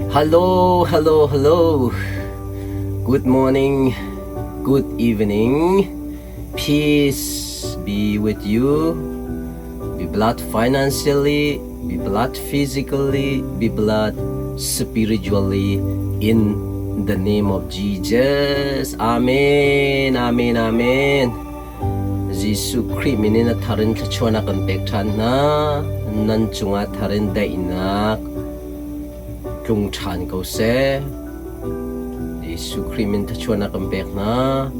Hello, hello, hello. Good morning, good evening. Peace be with you. Be blessed financially, be blessed physically, be blessed spiritually in the name of Jesus. Amen, amen, amen. Jesuh Khrih min in a thar in thluachuahnak kan pek ṭhan hna. Nan cungah thar in daihnak tlung ṭhan ko seh. Jesuh Khrih min thluachuahnak kan pek hna.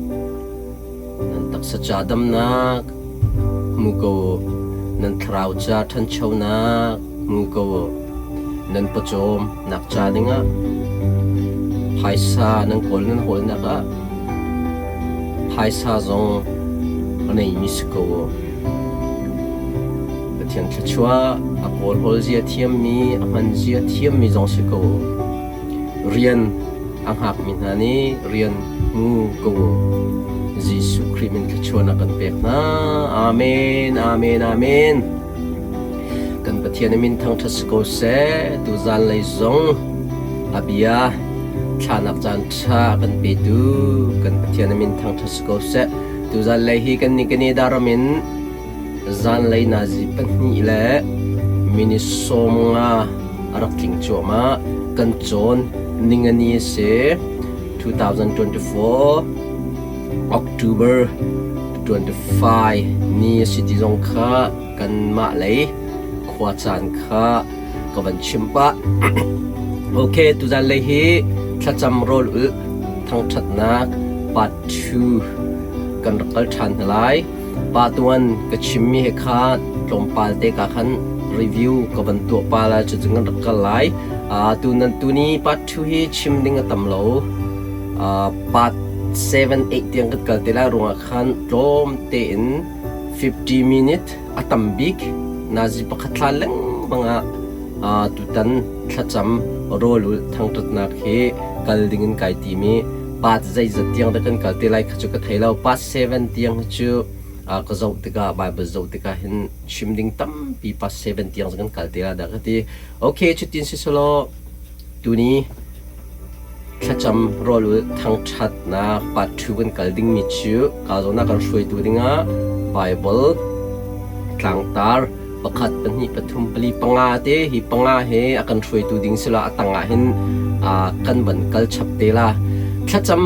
Nan taksa ca damnak hmu ko u. Nan thlarau ca ṭhanchonak hmu ko u. Nan pawcawm nak ca dingah phaisa nan kawl nan hawlnak ah Phaisa zong a neimi si ko. Pathian thluachuah a kawlhawl zia thiammi, a hman zia thiammi zong si ko. Rian a hngakmi hna nih rian hmu ko. Jesuh Khrih min thluachuahnak kan pek hna. Amen, amen, amen. Kan Pathian a min thangṭhat si ko seh. Tuzan lei zong a bia thlanak caan ṭha a kan petu kan Pathian a min thangṭhat si ko seh. Tuzan lei hi kan nih Canada ram in zanlei nazi pahnih le minute 50 a rak tling cuahmah. Kan cawn ningani a si. 2024 October 25 ni a si ti zong kha kanmah lei khua caan kha ka van chim pah. Ok, tuzan lei hi thlacam rawl ulh thangṭhatnak part 2 kan rak kal ṭhan hna lai. Part 1 ka chimmi he kha tlawmpal te ka khan review ka van tuah pa lai cucu kan rak kal lai. Tu nan tuni part 2 hi chim ding a tam lo. Part 7 8 tiang kan kal te lai ruangah khan tlawm tein 50 minute a tam bik nazi pakhat thla lengmang ah tutan thlacam rawlulh thangṭhatnak hi kal dingin kai tim i part zeizat tiang dah kan kal te lai kha cu ka thei lo. Part 7 tiang hi cu ka zoh tikah Bible zoh tikah hin chim ding tampi part 7 tiang kan kal te lai dah ka ti. Okay, cutin si selaw tuni Thlacam rawlulh thangṭhatnak part 2 kan kal dingmi cu kaa zawn ah kan hruaitu dingah Baibal tlangtar pakhat, pahnih, pathum, pali, panga te hi panga he a kan hruaitu ding sila a tangah hin kan van kal chap te la. Thlacam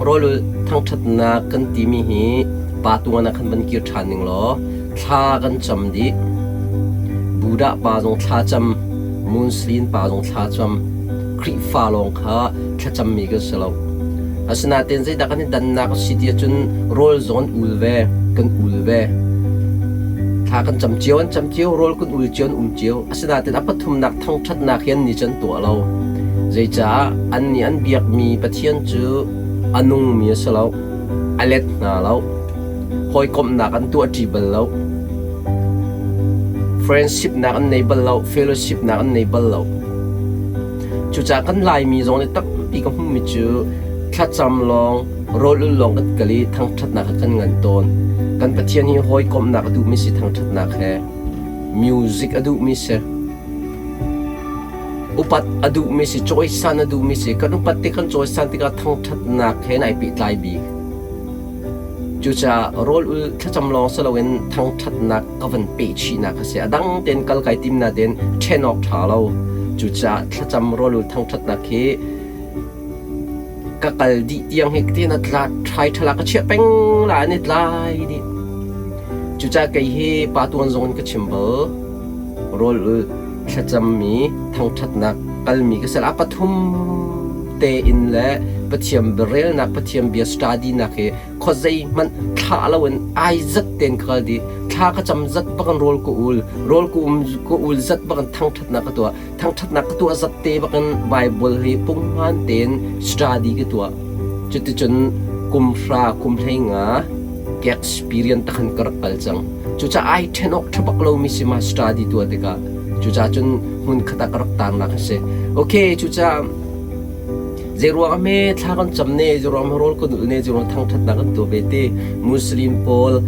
rawlulh thangṭhatnak kan timi hi pa tuan ah khan van kir ṭhan ning law thla kan cam dih. Buddha pa zong thla cam, Muslim pa zong thla cam, Khrihfa lawng kha thlacammi kan si lo. Asinain zeidah kan i dannak a si ti ahcun rawl zong an ul ve, kan ul ve. Thla kan cam cio, an cam cio, rawl kan ul cio, an um cio. Asinain a pathumnak thangṭhatnak hi annih cu an tuah lo. Zeicah annih an biakmi Pathian cu a nungmi a si lo, a let hna lo, hawikomhnak an tuahṭi bal lo, friendship nak an nei bal lo, fellowship nak an nei bal lo. Cucaah kan Laimi zong nih tampi ka hmuhmi cu thlacam lawng, rawl-ul lawng kan kal i thangṭhatnak he kan ngan tawn. Kan Pathian hi hawikomhnak a duhmi si thangṭhatnak he, music a duhmi si, upat a duhmi si, cawisan a duhmi si. Kan upat tik kan cawisan tikah thangṭhatnak he nai pehtlai bik. Cucaah rawl-ul thlacam lawng si loin thangṭhatnak ka van peh chihnak a si. A dang tein kal kai tim nain ṭhen awk ṭha lo. Cucaah thlacam rawl-ul thangṭhatnak hi ka kal dih tiang hi tiin a tla ṭhai ṭhala ka chiah peng la an i tlai dih. Cucaah kei hi pa tuan zong in ka chim bal. Rawl-ul thlacammi thangṭhatnak kalmi ka si. A pathum tein le Pathian biarelnak, Pathian bia study nak hi khuazei hmanh thlah loin ai zat tein ka kal dih. Thla ka cam zat bakin rawl ka ul, rawl ka um ka ul zat bakin thangṭhatnak ka tuah. Thangṭhatnak ka tuah zat te bakin Bible hi punghman tein study ka tuah. Cuticun kum hra, kum hlei nga ka experience takhan ka rak kal cang. Cucaah ai ṭhen awk ṭha bak lomi si ma study tuah tikah. Cucaah cun hmun khat ah ka rak tarnak a si. Okay, cucaah Zeiruang ah hme thla kan cam ne, zeiruang ah rawl kan ulh ne, zeiruang thangṭhatnak kan tuah ve ti Muslim pawl,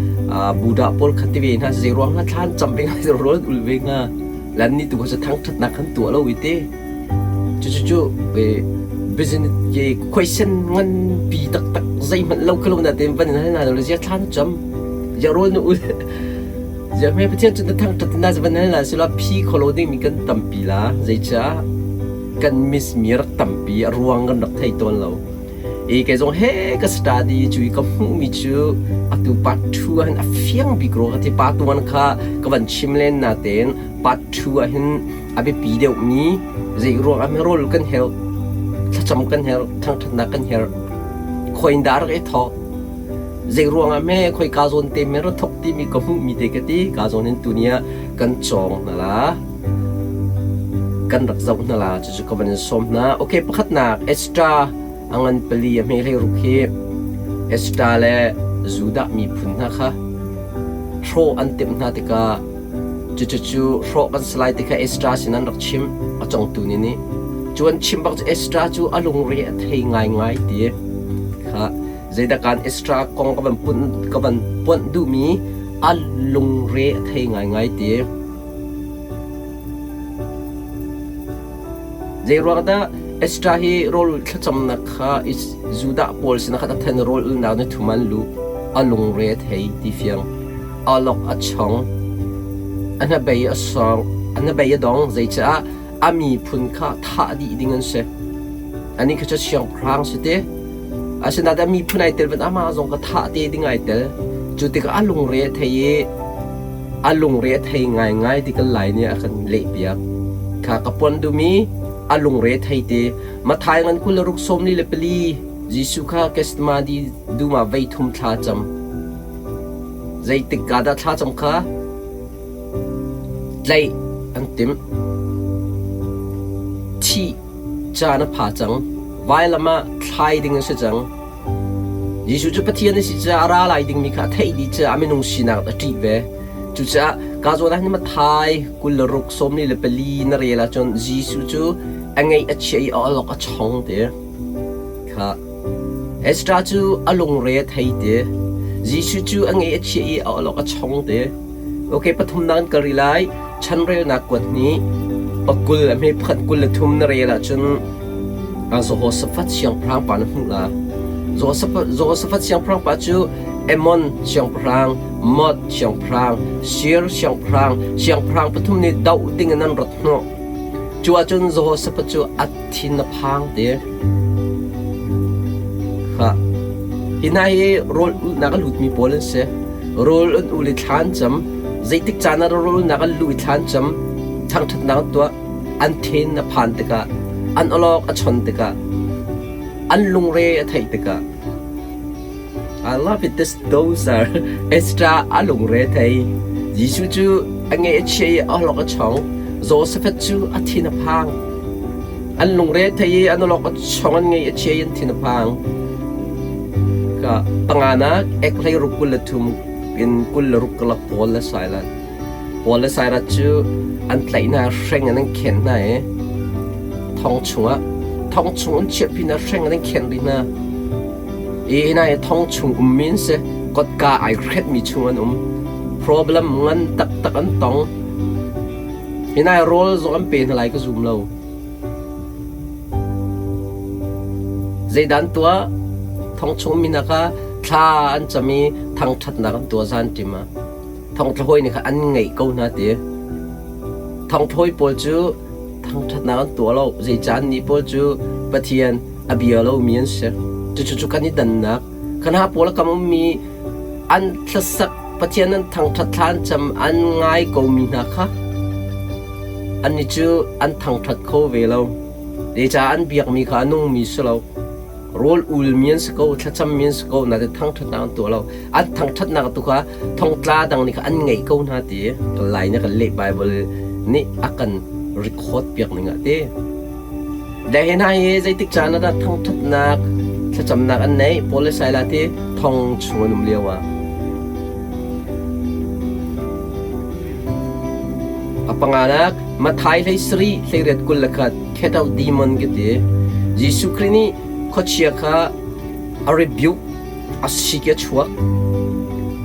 Buddha pawl kha ti ve hna zeiruang ah thla an cam ve hnga, rawl an ul ve hnga. Lan ni tu kha cu thangṭhatnak kan tuah lo i ti. Cucu business ke question nganpi taktak zeihmanh lo khalo na tein van in hal hna lo zia thla na cam zia rawl na ul zia hme Pathian cu na thangṭhat na van hal hna sila phi kholo ding mi kan tampi la zeicah kan miss mi rak tampi a ruang kan rak thei tawn lo. I kei zong he ka study cu i ka hmuhmi cu atu part 2 ah hin a fiang bik rua ka ti. Part 1 kha ka van chim len natein part 2 ah hin a biapi deuhmi zei ruang ah rawl kan herh, thlacam kan herh, thangṭhatnak kan herh. Khuain dah rak i thawk? Zei ruang ah hme khoi ka zawn te me ra thok timi ka hmuhmi te ka ti. Ka zawn in tuni ah kan cawng hna la. Kan rak zoh hna la. Cucu ka van in sawm hna. Okay, pakhatnak Esther a ngan pali a hme hlei ruk hi Esther le Judah miphun hna kha hrawh an timh hna tikah cucu hrawh kan si lai ti kha Esther sin an rak chimh a congtu nih nih. Cu an chimh bak cu Esther cu a lungre a thei ngaingai ti kha zeidah kan Esther kong ka van punh ka van puanh duhmi a lungre a thei ngaingai ti. Zeiruang dah Esther hi rawl thlacamnak kha Judah pawl sinah khan a then rawl ulnak ni thum an luh a lungre a thei ti fiang a lok a chong a hnabei a sawng a hnabei a dong zeicah a miphun kha thah dih ding an si anih kha cu siangpahrang si te asinain a miphun ai tel van amah zong ka thah te ding ai tel cu tikah a lungre a thei i a lungre a thei ngaingai ti kan lai nih a kan lehpiak. Kha ka puan dumi a lungre thei te Mathai ngan 26 44 Jesuh kha Gethsemane dum ah vei thum thla cam. Zeitik ka dah thla cam kha tlaih an timh. Thih caan a pha cang. Vailam ah thlai ding an si cang. Jesuh cu Pathian a si caah a ra lai dingmi kha a theih dih caah a minung sinak a ṭih ve. Cucaah ka zawn ah hin Matthai 26 44 na rel ahcun Jesuh cu a ngeih a chia i a awlok a chong ti. Kha Ezra cu a lungre a thei ti. Jesuh cu a ngeih a chia i a awlok a chong ti. Okay, pathumnak in ka ri lai. Chanrelnak kuat nih pakul a hme pakhat 23 na rel ahcun Jehoshaphat siangpahrang pa na hmuh la. Jehoshaphat siangpahrang pa cu Ammon siangpahrang, Moab siangpahrang, Seir siangpahrang, siangpahrang pathum nih doh ding in an rat hnawh. Cu ahcun Jehoshaphat cu a thin a phang te. Kha. Hi hna hi rawl ulhnak a lutmi pawl an si. Rawl an ul i thla an cam. Zeitik caan ah rawl ulhnak an luh i thla an cam. Thangṭhatnak an tuah. An thin a phan tikah, an awlok a chon tikah, an lungre a theih tikah. I love it. This those are extra a lungre thei. Jesuh cu a nge a chia i a awlok a chong. Joseph cu a thin a phang. An lungre thei i an awlok a chong an ngei a chia i an thin a phang. Ka panganak ek hlei ruk 23 in 26 kalak Paul le Silas. Paul le Silas cu an tlaih hna, hreng in an khen hna i thong chungah thong chung an chiah pinah hreng in an khen rih hna. I hna hi thong chung ummi an si. Kotka ai hretmi chung an um. Problem ngan taktak an tong. Hi hna hi rawl zong an pe hna lai ka zum lo. Zeidah an tuah? Thong chung mi hna kha thla an cam i thangṭhatnak an tuah zan ṭim ah. Thongtlahawi nih khan an ngeih ko hna ti. Thongthlawi pawl cu thangṭhatnak an tuah lo. Zeicah annih pawl cu Pathian a bia lomi an si. Cucu cu kan i dannak. Kan ha pawl a kam ummi an thlasak Pathian an thangṭhat thla an cam an ngai komi hna kha annih cu an thangṭhat kho ve lo. Zeicah an biakmi kha a nungmi si lo. Rawl ulmi an si ko, thlacammi an si ko, nain thangṭhatnak an tuah lo. An thangṭhatnak tu kha thongtla dang nih kha an ngeih ko hna ti Lai nih kan leh Bible nih a kan record piak ning ah ti. Le hi hna hi zeitik caan ah dah thangṭhatnak, thlacamnak an neih? Paul le Silas ti thong chung an um lio ah. A panganak, Matthai hlei sarih hleiriat 21 cast out demon ka ti. Jesuh Khrih nih khuachia kha a rebuke, a sik i a chuak.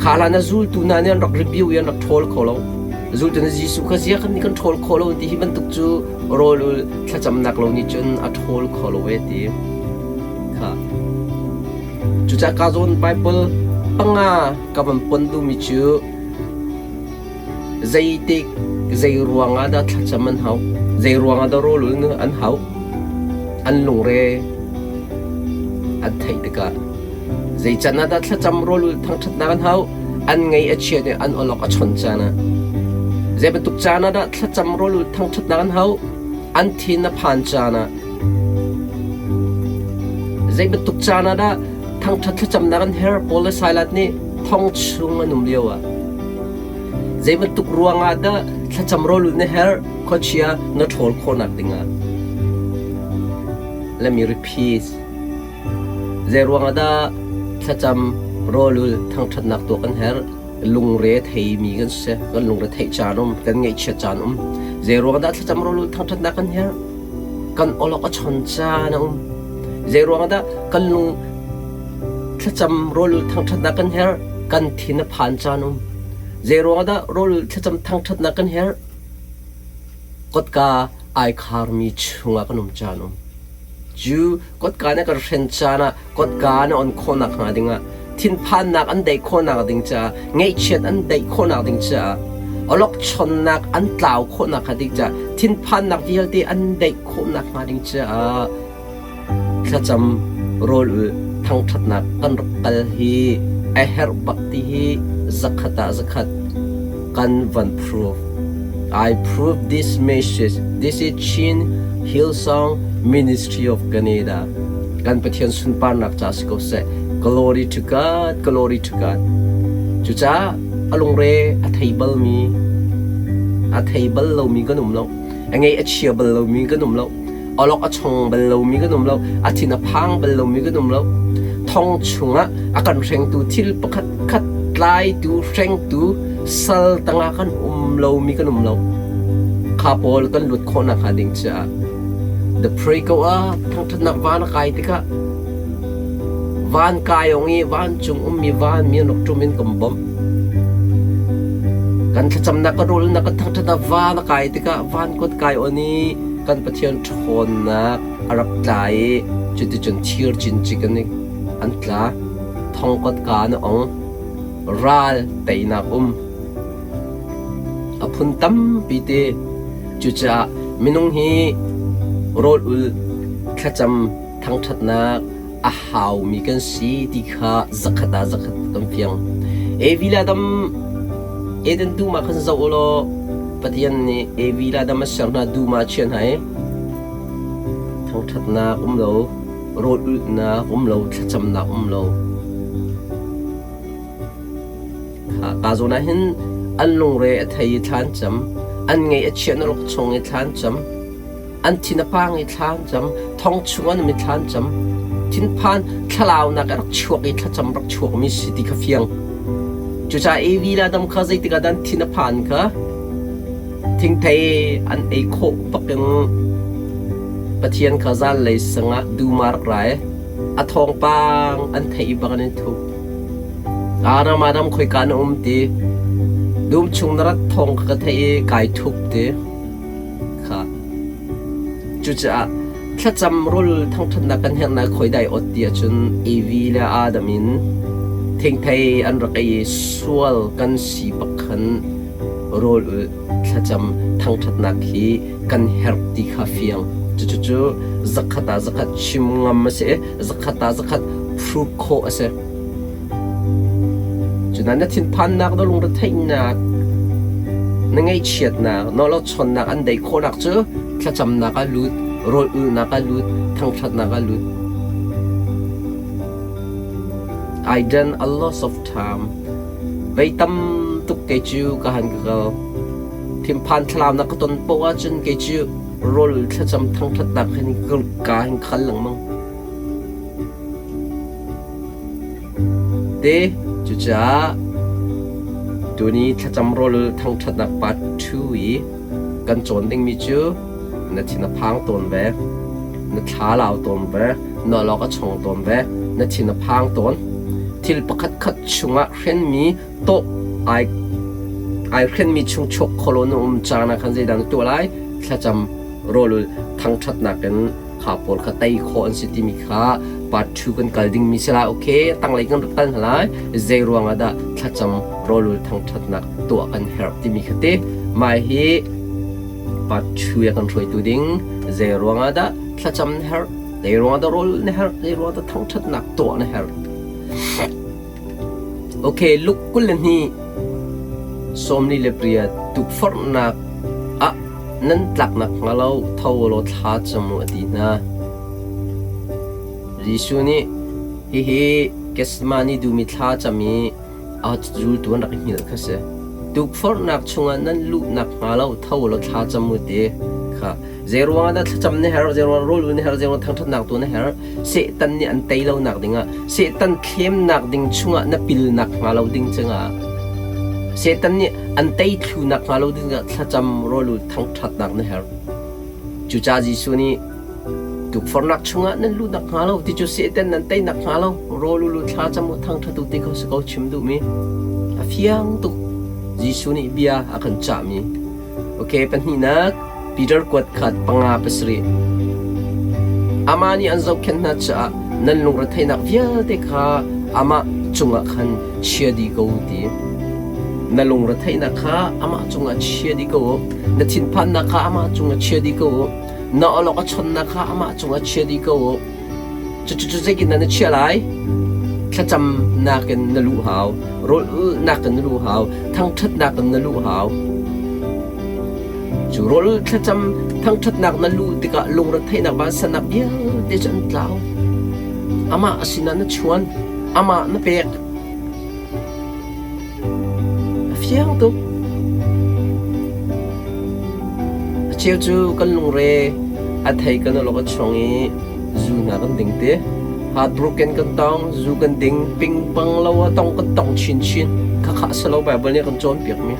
Kha hlan a zultu hna nih an rak rebuke i an rak ṭhawl kho lo. Zultu na Jesuh kha zia kan nih kan ṭhawl khawh lo ti hi bantuk cu rawl ul thlacamnak lo nih cun a ṭhawl kho lo e ti kha. Cucaah ka zawn Bible panga ka van pon duhmi cu zeitik zei ruangah dah thlacam an hau, zei ruangah dah rawl ul an hau, an lungre an theih tikah Zei can ah dah thlacam rawl ulh thangṭhatnak an hau? An ngei a chiat i an awlok a chon caan ah. Zei bantuk caan ah dah thlacam rawl ulh thangṭhatnak an hau? An thin a phan caan ah. Zei bantuk caan ah dah thangṭhat thlacamnak an her? Paul le Silas nih thong chung an um lio ah. Zei bantuk ruangah dah thlacam rawl ulh na herh? Khuachia na ṭhawl khawhnak dingah. Let me repeat. Zeiruang ah dah thlacam, rawlul, thangṭhatnak tuah kan herh? Lungre theimi kan si. Kan lungre theih caan um, kan ngaihchiat caan um. Zeiruang ah dah thlacam, rawlul, thangṭhatnak kan herh? Kan awlok a chon caan a um. Zeiruang ah dah kan lung thlacam, rawlul, thangṭhatnak kan herh? Kan thin a phan caan um. Zeiruang ah dah rawlul, thlacam, thangṭhatnak kan herh? Kotka ai kharmi chungah kan um caan um. Cu kotka nih kan hren caan ah kotka na on khawhnak hnga dingah thinphannak an daih khawhnak ding caah ngaihchiat an daih khawhnak ding caah awlokchonnak an tlau khawhnak hnga ding caah thinphannak vialte an daih khawhnak hnga ding caah thlacam rawl ul thangṭhatnak kan rak kal hi a herh bak ti hi zakhat ah zakhat kan van prove. I prove this message. This is Chin Hillsong Ministry of Canada. Kan Pathian sunparnak ca si ko seh. Glory to God, glory to God. Cucaah a lungre a thei balmi, a thei bal lomi kan um lo. A ngei a chia bal lomi kan um lo. Awlok a chong bal lomi kan um lo. A thin a phang bal lomi kan um lo. Thong chungah a kan hrengtu thil pakhat khat tlaitu hrengtu sal tangah kan um lomi kan um lo. Kha pawl kan lut khawhnak hnga ding caah the pray ko ah thangṭhatnak van a kai tikah van kai ong i vancung ummi van mi an rak ṭum in kan bawmh. Kan thlacamnak kan rawlnak kan thangṭhatnak van a kai tikah van kut kai on i kan Pathian ṭhawnnak a rak tla i cuticun thir cincik an an tla. Thong kotka an ong. Ral teinak um. A phun tampi te. Cucaah minung hi rawl ul thlacam thangṭhatnak a haumi kan si ti kha zakhat ah zakhat kan fiang. Evi le Adam Eden dum ah khan zoh u law Pathian nih Evi le Adam a ser hna dum ah a chiah hna i thangṭhatnak um lo, rawl ulhnak um lo, thlacamnak um lo. Ka zawn ah hin an lungre a thei i thla an cam, an ngaih a chia na ruk chung i thla an cam, an thin a pang i thla an cam, thong chung an um i thla an cam. Thinphan thlalaunak a rak chuak i thlacam rak chuakmi si ti kha fiang. Cucaah Evi le Adam kha zeitik ah dah an thin a phan kha thingthei an ei khawh bakin Pathian kha zanlei sangah dum ah rak ra i a thawngpang an theih bak in an thup. Adam Adam khoika na um ti dum chung na rat thawng ka theih i kai thup ti kha cucaah thlacam rul thangṭhatnak kan herhnak khoi dai ot ti ahcun Evi le Adam in thingthei an rak ei i sual kan si bak khan rawl ul thlacam thangṭhatnak hi kan herh ti kha fiang. Cucu zakhat ah zakhat chim ngam a si i zakhat ah zakhat prove khawh a si. Cunain na thinphannak na lungretheihnak na ngaihchiatnak na lawchonnak an deih khawhnak cu thlacamnak ah lut, rawl ulhnak ah lut, thangṭhatnak ah lut. I done a lot of time. Vei tam tuk kei cu ka han ka kal. Thinphan thlarau na ka ton paoh ahcun kei cu rawl thlacam thangṭhatnak hin ka hin khal lengmang. Te cucaah tuni thlacam rawl thangṭhatnak part 2 i kan cawn dingmi cu na thin a phang tawn ve, na thla lau tawn ve, na lawk a chong tawn ve, na thin a phang tawn. Thil pakhat khat chungah hrenmi tawh ai. Ai hrenmi chung chuak kholo na um caan ah khan zeidah na tuah lai? Thlacam rawlul thangṭhatnak in kha pawl kha tei khawh an si timi kha part 2 kan kal dingmi si lai. Okay, tanglei kan rak kal hna lai. Zei ruang ah dah thlacam rawlul thangṭhatnak tuah kan herh timi kha te mai hi part 2 ya kan hruaitu ding zei ruang ah dah thlacam na herh zei ruang ah dah rawl na herh zei ruang ah dah thangṭhatnak tuah na herh Okay, Luke 22 48 tukforhnak ah nan tlaknak hnga lo tho law thla cam u a ti hna. Jesuh nih hihi Gethsemane dum i thla cam i a zultu an rak i hngilh kha si. Tukforhnak chungah nan luhnak hnga lo tho law thla cam u ti kha Zeiruang ah dah thlacam na herh, zeiruang rawl na herh, zeiruang thangṭhatnak tu na herh? Satan nih an tei lonak dingah, Satan thlemnak ding chungah na pilnak hnga lo ding cungah, Satan nih an tei thlunak hnga lo dingah thlacam rawl thangṭhatnak na herh. Cucaah Jesuh nih tukforhnak chungah nan luhnak hnga lo ti cu Satan nan teinak hnga lo rawl u thlacam u thangṭhat u ti kha si ko chim duhmi. A fiang tuk. Jesuh nih bia a kan cahmi. Okay, pahnihnak Peter kuat khat panga pasarih. Amah nih an zohkhenh hna caah nan lungretheihnak vialte kha amah cungah khan chia dih ko u ti. Na lungretheihnak kha amah cungah chia dih ko u. Na thinphannak kha amah cungah chia dih ko u. Na awlok a chonnak kha amah cungah chia dih ko u. Cucu zeitindah na chiah lai? Thlacamnak in na luh hau, rawl ulhnak in na luh hau, thangṭhatnak in na luh hau. Cu rawl thlacam thangṭhatnak na luh tikah lungretheihnak vansannak vialte cu an tlau. Amah a sinah na chuan, amah na pek. A fiang tuk. A cheu cu kan lungre a thei kan awlok a chuang i zu hna kan ding te. Heartbroken kan tong, zu kan ding, pingpang lo a tong kan tong chinchin. Khakha a si lo Bible nih a kan cawnpiakmi.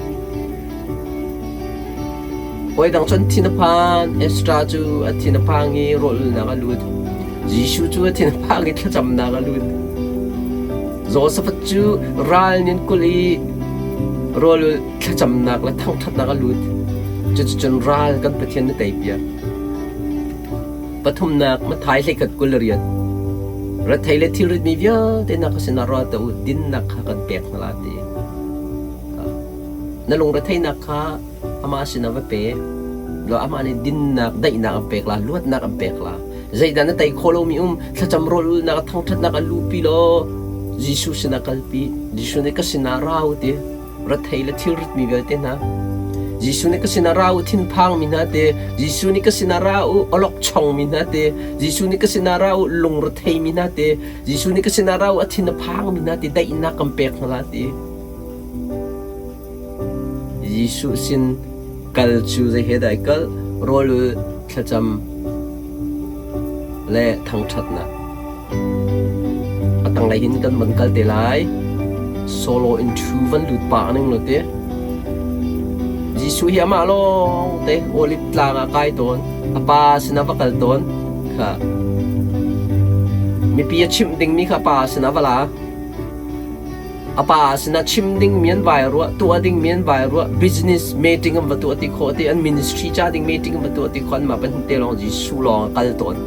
Hawi dang cun thin a phan, Ezra cu a thin a phang i rawl ulnak a lut. Jesuh cu a thin a phang i thlacamnak a lut. Josaphat cu ral nih an kulh i rawl ul thlacamnak le thangṭhatnak a lut. Cuticun ral kan Pathian na teipiak. Pathumnak Matthai 21 28 Rethei le thilritmi vialte na ka sinah ra tuah u, dinnak kha kan pek hna lai ti. Na lungretheihnak kha amah sinah va pe. Law amah nih dinnak, daihnak an pek la, luatnak an pek la. Zeidah na tei khawh lomi um, thlacam rawl ulnak, thangṭhatnak an luhpi law Jesuh sinah kalpi. Jesuh nih ka sinah ra u ti. Rethei le thilritmi vialte hna. Jesuh nih ka sinah ra u thinphangmi hna te. Jesuh nih ka sinah ra u awlokchongmi hna te. Jesuh nih ka sinah ra u lungretheimi hna te. Jesuh nih ka sinah ra u a thin a phangmi hna te daihnak kan pek hna la ti. Jesuh sin kal cu zei he dah i kal? Rawl ul, thlacam le thangṭhatnak. A tanglei hin kan van kal te lai. Solo in ṭhu van lut pah ning law ti. Jesuh hi amah lawng te Olive tlang ah kai tawn. A pa sinah va kal tawn. Kha. Mipi a chimh dingmi kha pa sinah va la. A pa sinah chim dingmi an vai ruah, tuah dingmi an vai ruah, business meeting an va tuah ti khawh ti, an ministry ca ding meeting an va tuah ti khawh, anmah pahnih te lawng Jesuh lawng a kal tawn.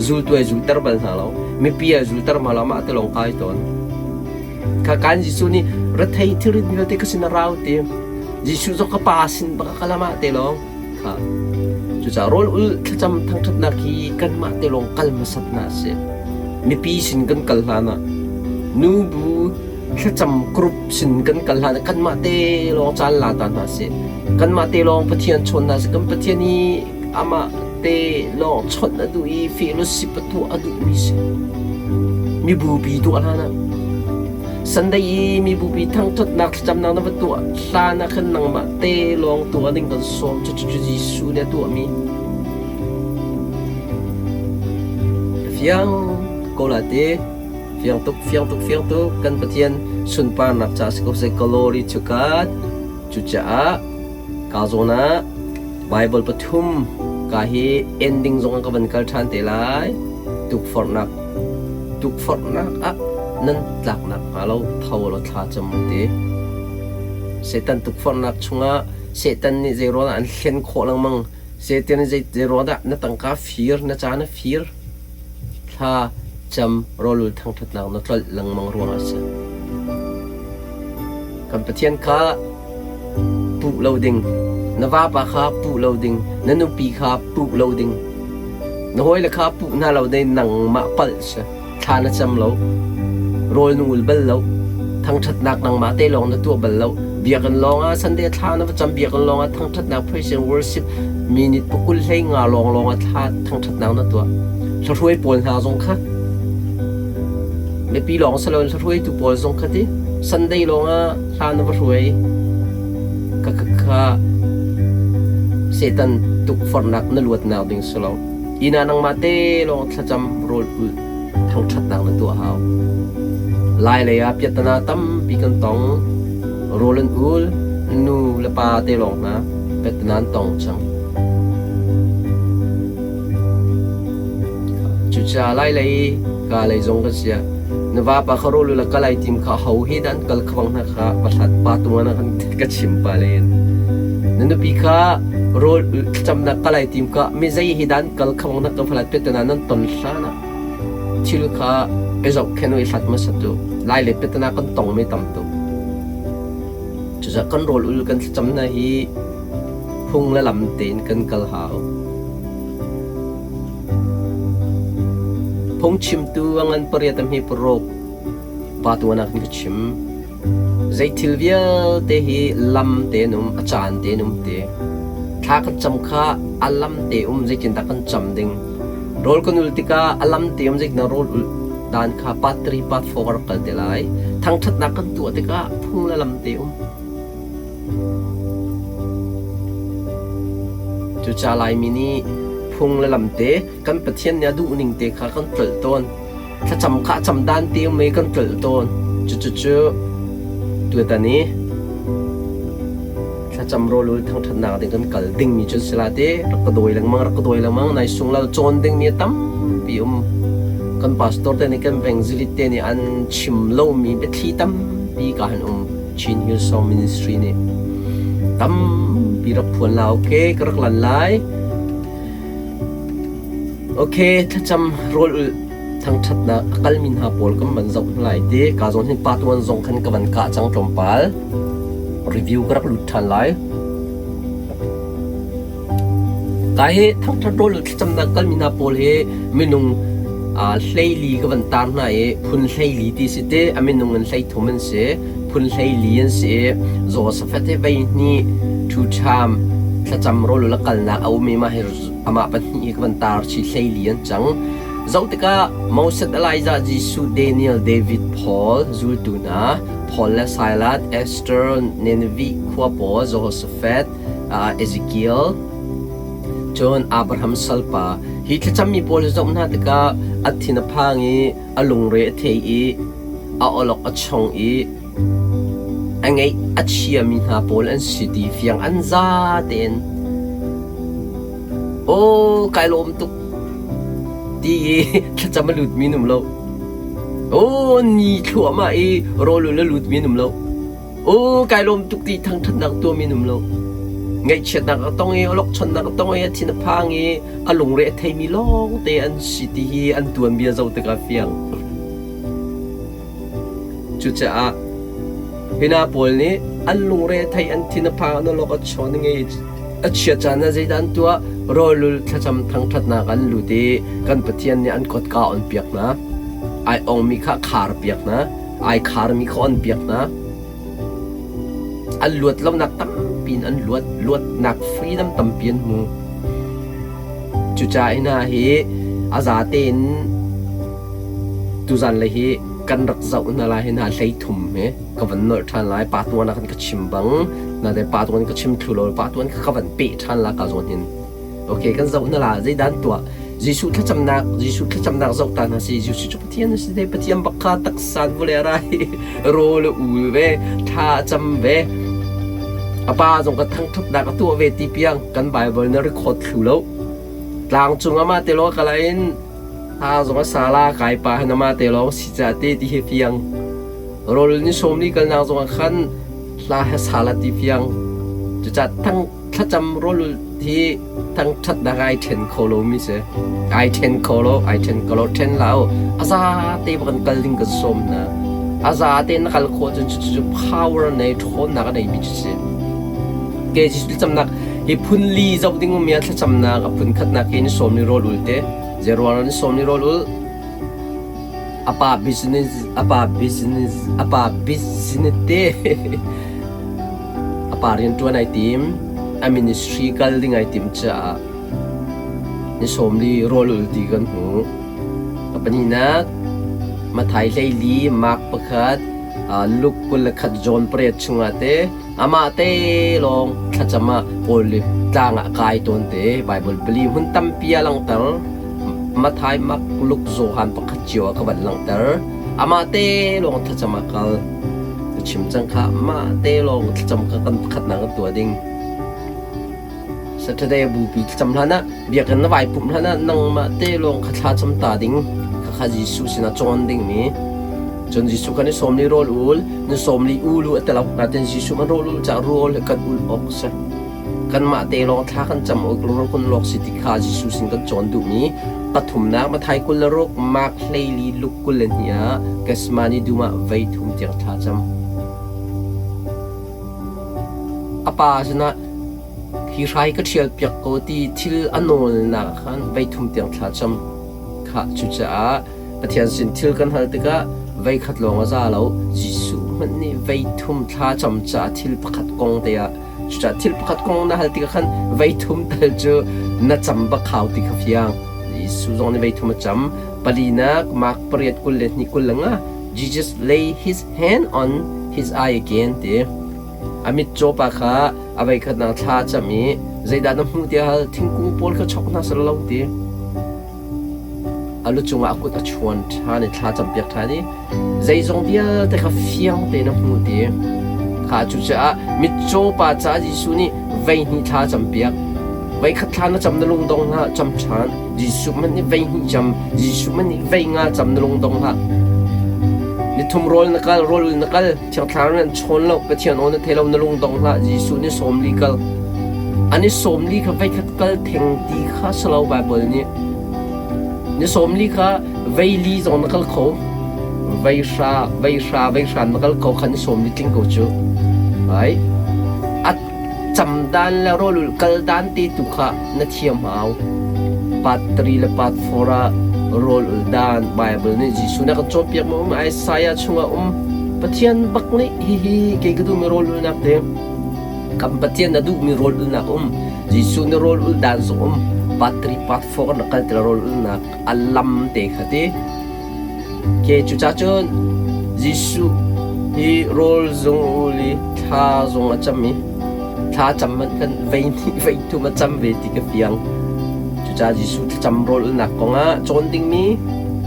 Zultu ai zulter bal hna lo. Mipi ai zulter hna lo, amah te lawng kai tawn. Kha kan Jesuh nih rethei thilrit vialte ka sin a rau ti. Jesuh zong ka pa sin bak a kal amah te lawng. Kha. Cucaah rawl ul thlacam thangṭhatnak hi kanmah te lawng kal hmasat hna a si. Mipi sin kan kal hlan ah nubu thlacam group sin kan kal hlan ah kanmah te lawng caan la ta hna sih. Kanmah te lawng Pathian chawn hna sih. Kan Pathian hi amah te lawng chawnh a duh i fellowship a tuah a duhmi si. Mibupi tuah hlan ah Sunday i mibupi thangṭhatnak thlacamnak na va tuah hlan ah khan nangmah te lawng tuah ding kan sawm. Cucu Jesuh nih a tuahmi. Fiang ko la te. Fiang tuk, fiang tuk, fiang tuk. Kan Pathian sunparnak ca si ko seh. Glory to God. Cucaah ka zawn ah Bible pathum ka hi ending zong ka van kal ṭhan te lai. Tukforhnak tukforhnak ah nan tlaknak hnga lo tho law thla cam u ti. Satan tukforhnak chungah Satan nih zei ruangah an hlen khawh lengmang? Satan nih zei ruang dah na tangka fir, na ca na fir? Thla cam rawlul thangṭhatnak na tlolh lengmang ruangah a si. Kan Pathian kha puh lo ding, na vapa kha puh lo ding, na nupi kha puh lo ding, na hawile kha puh hna lo ding nangmah palh si. Thla na cam lo, rawl na ul bal lo, thangṭhatnak nangmah te lawng na tuah bal lo. Biakinn lawngah Sunday thla na va cam biakinn lawngah thangṭhatnak praise and worship minute pakul hlei nga lawng lawngah thla thangṭhatnak na tuah. Hlahruai pawl hna zong kha mipi lawng si loin hlahruaitu pawl zong kha ti Sunday lawngah hla na va hruai ka ka kha Satan tukforhnak na luatnak ding si lo. Inn ah nangmah te lawng thlacam rawl ulh thangṭhatnak na tuah hau. Lai lei ah piahtana tampi kan tong. Rawl an ul, nu le pa te lawng hna piahtana an tong cang. Cucaah lai lei ka lei zong kan sia. Na vapa kha rawl ul a kal ai tim kha ho he dah an kal khabang hna kha va hlat pa tung ah na ka chim pa len. Na nupi kha rawl thlacamnak kal ai tim ka mi zei hi dan kal khabang na ka falat petana nan ton hlan ah thil kha i zohkhenh i hlat hmasa tu lai le petana kan tong mi tam tuk. Cucaah kan rawl ul kan thlacam na hi phung le lam tein kan kal hau. Phungchimtu a ngan pariat a hme paruk pa tuan ah khin ka chim. Zei thil vialte hi lam tein um, a caan tein um te. Thla kan cam kha a lam te um zeitindah kan cam ding. Rawl kan ul tikah a lam te um zeitindah rawl ul dan kha part 3 part 4 ka rak kal te lai. Thangṭhatnak kan tuah tikah phung le lam te um. Cucaah Laimi nih phung le lam te kan Pathian nih a duhning te kha kan tlolh tawn. Thlacam kha a cam dan te um i kan tlolh tawn. Cucucu tutan i thlacam rawlul thangṭhatnak ding kan kal dingmi cu si la te rak ka dawi lengmang rak ka dawi lengmang nai sunglo cawn dingmi a tampi um. Kan pastor te nih kan evangelist te nih an chim lomi biathli tampi ka han um. Chin Hillsong Ministry nih tampi rak phuan la okay ka rak lan lai. Okay thlacam rawl ul thangṭhatnak a kalmi hna pawl kan van zoh hna lai ti ka zawn hin part 1 zong khan ka van kah cang tlawmpal review ka rak lut ṭhan lai. Ka hi thangṭhat rawl ul thlacamnak kalmi hna pawl hi minung hleili ka van tar hna i phun hleili ti si te a minung in hleithum an si phun hleili an si i Josaphat hi vei hnih ṭhuṭham thlacam rawl ul a kalnak a um i mah hi amah pahnih hi ka van tar chi hleili an cang. Zoh tikah Moses, Elijah, Jesuh, Daniel, David, Paul zultu hna Paul le Silas, Esther, Nineveh khua pawl, Jehoshaphat, Ezekiel, cun Abraham salpa. Hi thlacammi pawl hi zoh hna tikah a thin a phang i a lungre a thei i a awlok a chong i a ngeih a chiami hna pawl an si ti fiang an za tein aw kai lawm tuk ti i thlacam a lutmi an um lo. Aw ni thluahmah i rawl ul a lutmi an um lo. Aw kai lawm tuk ti thangṭhatnak tuahmi an um lo. Ngaihchiatnak a tong i awlokchonnak a tong i a thin a phang i a lungre a theimi lawngte an si ti hi an tuanbia zoh tikah fiang. Cucaah hi hna pawl nih an lungre a theih, an thin a phang, an awlok a chawn, i a chia caan ah zeidah an tuah? Rawlul thlacam thangṭhatnak an lut i kan Pathian nih an kotka a onpiak hna. Ai ongmi kha a kharpiak hna. Ai kharmi kha onpiak hna. An luat lonak tampi in an luat. Luatnak freedom tampi an hmu. Cucaah hi hna hi a zate in tuzan le hi kan rak zoh hna lai hi hna hleithum hi ka van nolh ṭhan lai. Pa tuan ah khan ka chim bang na pa tuan ka chim thlu lo pa tuan kha ka van peh ṭhan la ka zawn hin. Okay, kan zoh hna la zeidah an tuah? Jesuh thlacamnak Jesuh thlacamnak zoh ta hna si Jesuh cu Pathian a si te Pathian bak kha taksa vawlei a ra i rawl a ul ve thla a cam ve a pa zong ka thangṭhatnak a tuah ve ti piang kan Bible na record thlu lo tlang cung ama te lo kala in ha zong a sala kai pa han ama te lawng si ca te ti hi fiang rawl ni sawm li kalnak zong ah khan hla. Hla he sa la ti fiang. Cucaah thang thlacam rawlulh hi thangṭhatnak ai ṭhen kho lomi si. Ai ṭhen kho lo, ai ṭhen kho lo, ṭhen hlah u. A zate bak in kal ding kan sawm hna. A zate na kal khawh cun cucu power nei, ṭhawnnak a neimi cu si. Ke Jesuh thlacamnak hi phun li zoh ding ummi ah thlacamnak a phun khatnak hi ni sawm ni rawl ul te. Zeiruang ni sawm ni rawl ul? A pa business, a pa business, a pa business te. A pa rianṭuan ai tim. A ministry kal ding ai tim caah ni sawmli rawl ul ti kan hmu. A pahnihnak, Matthai 14, Mark pakhat, Luke 21, John pariat chungah te amah te lawng thlacam ah Olive tlang ah kai tawn te. Bible pali hmun tampi a langhter. Matthai, Mark, Luke, Johan pakhat cio ah ka van langhter. Amah te lawng thlacam ah kal. Ka chim cang kha mah te lawng thlacam kha kan pakhatnak kan tuah ding. Saturday bupi thlacam hlan ah biakinn na vai pumh hlan ah nangmah te lawng kha thla cam ta ding. Khakha Jesuh sinah cawn ding mi. Cun Jesuh kha ni sawm li rawl ul, ni sawm li ulu a telok natin Jesuh kan rawl ul caah rawl kan ul awk a si. Kanmah te lawng thla kan cam awk rawl kun lawk si ti kha Jesuh sin kan cawn duhmi pathumnak Matthai 26, Mark 14, Luke 22 ah Gethsemane dum ah voi thum tiang thla cam. A pa sinah hi hrai ka ṭhial piak ko ti thil a nawlnak ah khan voi thum tiang thla cam. Khah cucaah Pathian sin thil kan hal tikah voikhat lawng a za lo. Jesuh hmanh nih voi thum thla cam caah thil pakhat kong te ah cucaah thil pakhat kong na hal tikah khan voi thum tal cu na cam bak hau ti kha fiang. Jesuh zong nih voi thum a cam. Palinak Mark pariat 22 25 Jesus lay his hand on his eye again ti. A mitcaw pa kha a voikhatnak thla a cam i zeidah na hmuh tiah hal thingkung pawl kha chok hna seh lo ti. A lu cungah a kut a chuan ṭhan i thla campiak ṭhan i zeizong vialte kha fiang tein a hmuh ti. Kha cucaah mitcaw pa caah Jesuh nih voihnih thla a campiak. Voikhat thla na cam na lungdong hlah, cam ṭhan. Jesuh hmanh nih voihnih cam, Jesuh hmanh nih voi nga cam na lungdong hlah. Nithum rawl na kal, rawl na kal, Thiang Thlarau nih an chawn lo, Pathian aw na thei lo, na lungdong hlah. Jesuh nih 40 kal. An i 40 kha voikhat kal theng ti kha si lo Baibal nih. Ni 40 kha vei li zong na kal kho. Vei hra, vei hra, vei hra na kal kho kha ni 40 tling ko cu. Ai. A cam dan le rawlul kal dan te tu kha na thiam hau. Part 3 le part 4 ah rawl ul dan Bible nih Jesuh nih a kan cawnpiak mi um Isaiah chungah um Pathian bak nih hihi kei ka duhmi rawl ulnak te kan Pathian a duhmi rawl ulnak um Jesuh nih rawl ul dan zong um part 3 part 4 kan rak kal ti rawl ulnak a lam te kha ti Ke cucaah cun Jesuh hi rawl zung ul i thla zong a cam i thla cam hmanh kan vei hnih vei thum a cam ve ti ka fiang. Cucaah Jesuh thlacam rawl ulnak kongah cawn dingmi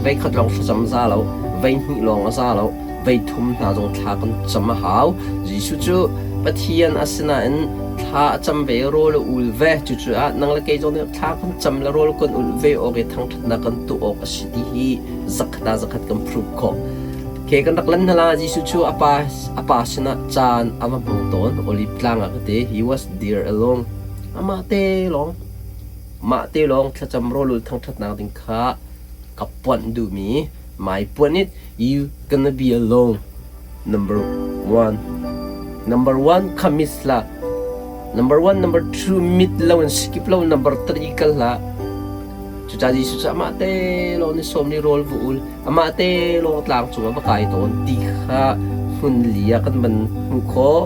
vei khat lawng thlacam za lo, vei hnih lawng a za lo, vei thum hna zong thla kan cam a hau. Jesuh cu Pathian a si nain thla a cam ve, rawl a ul ve. Cucaah nang le kei zong nih thla kan cam le rawl kan ulh ve awk i thangṭhatnak kan tuah awk a si ti hi zakhat ah zakhat kan prove khawh. Ke kan rak lan hna la Jesuh cu a pa a pa sinah caan a va hmang tawn. Olive tlang ah ka ti. He was there alone. Amah te lawng mah te lawng thlacam rawlul thangṭhatnak ding kha ka puanh duhmi my puanh it you gonna be alone. Number one. Number one kha miss hlah. Number one, number two mit lo in skip lo number three kal hlah. Cucaah Jesuh cu amah te lawng nih sawm nih rawl va ul, amah te lawng tlang cungah va kai tawn ti kha hmun li ah kan van hmuh khawh.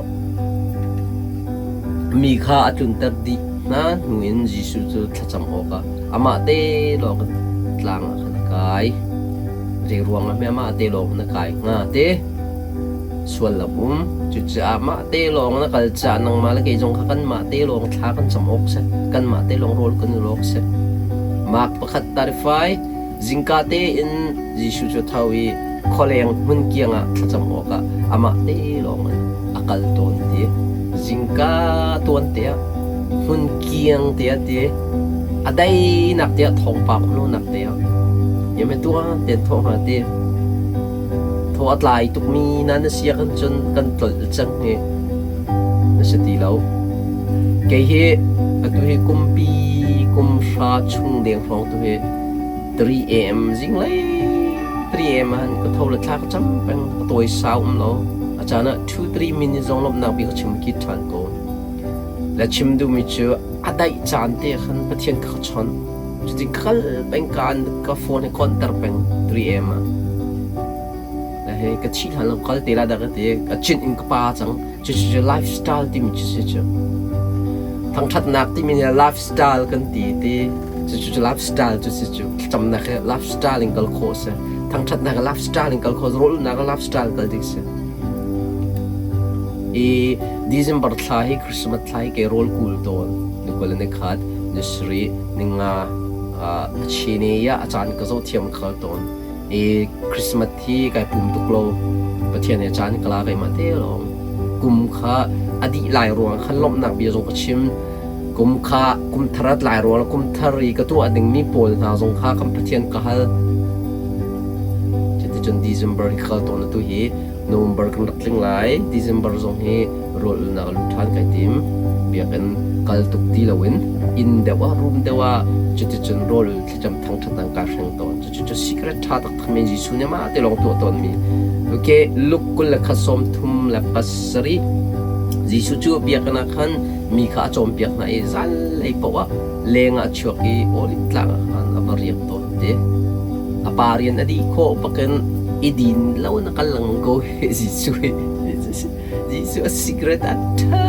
Mi kha a tlunter dih hna hnu in Jesuh cu thlacam awkah amah te lawng tlang ah khan a kai. Zei ruangah hme amah te lawng na kai hnga te? Sual lam um. Cucaah mah te lawng na kal caah nangmah le kei zong kha kanmah te lawng thla kan cam awk si. Kanmah te lawng rawl kan ul awk si. Mark pakhat 35 zingka tein Jesuh cu tho i khualeng hmun kiang ah thlacam awkah amah te lawng in a kal tawn ti. Zingka tuan te ah hmun kiang te ah ti a dainak te ah thawngpang hnunak te ah yame tuan ten thawh hnga ti. Thaw a tlai tukmi na na sia kan cun kan tlolh cang hi. na si ti lo. Kei hi atu hi kumpi kum hra chung deng hrawng tu hi 3 a.m. zinglei 3 a.m. ah ka tho le thla ka cam peng a tawi sau um lo. A caan ah 2-3 minute zong lawmhnak bik ka chim ki ṭhan ko. Le chim duhmi cu a daih caan te khan Pathian ka ka chawnh. Cutin ka kal peng ka ka phone hi konter peng 3 a.m. ah. Le hei ka thih hlan lo kal te la dah ka ti ka chin in ka pa cang. Cucu lifestyle timi cu si cu. Thangṭhatnak timi nih lifestyle kan ti ti. Cucu lifestyle cu si cu. Thlacamnak hi lifestyle in kal khawh si. Thangṭhatnak hi lifestyle in kal khawh rawlulnak hi lifestyle kal ding si. I December thla hi Christmas thla hi kei rawl kul tawn. Ni kul le ni khat, ni sarih, ni nga, a chine ah a caan ka zoh thiam khal tawn. I Christmas hi kai pum tuk lo. Pathian he caan ka la keimah te lawng. Kum kha a dih lai ruang khan lawmhnak bia zong ka chim. Kum kha kum thar a tlai ruang kum thar i ka tuah dingmi pawl hna zong kha kan Pathian ka hal. Cuticun December hi kal tawn atu hi November kan rak tling lai. December zong hi rawl ulnak lut ṭhan kai tim. Biakinn kal tuk ti loin inn deuh ah room deuh ah cuticun rawl thlacam thangṭhatnak kaa hreng tawn. Cucu secret ṭha taktak men Jesuh nih amah te lawng tuah tawnmi. Okay, Luke 21:37 Jesuh cu biakinn ah khan mi kha a cawnpiak hna i zanlei paoh ah leng ah a chuak i Oliv tlang ah khan a va riak tawn te. A pa rian a dih khawh bakin i din lo in a kal lengmang ko Jesuh hi. Jesuh a secret a ṭha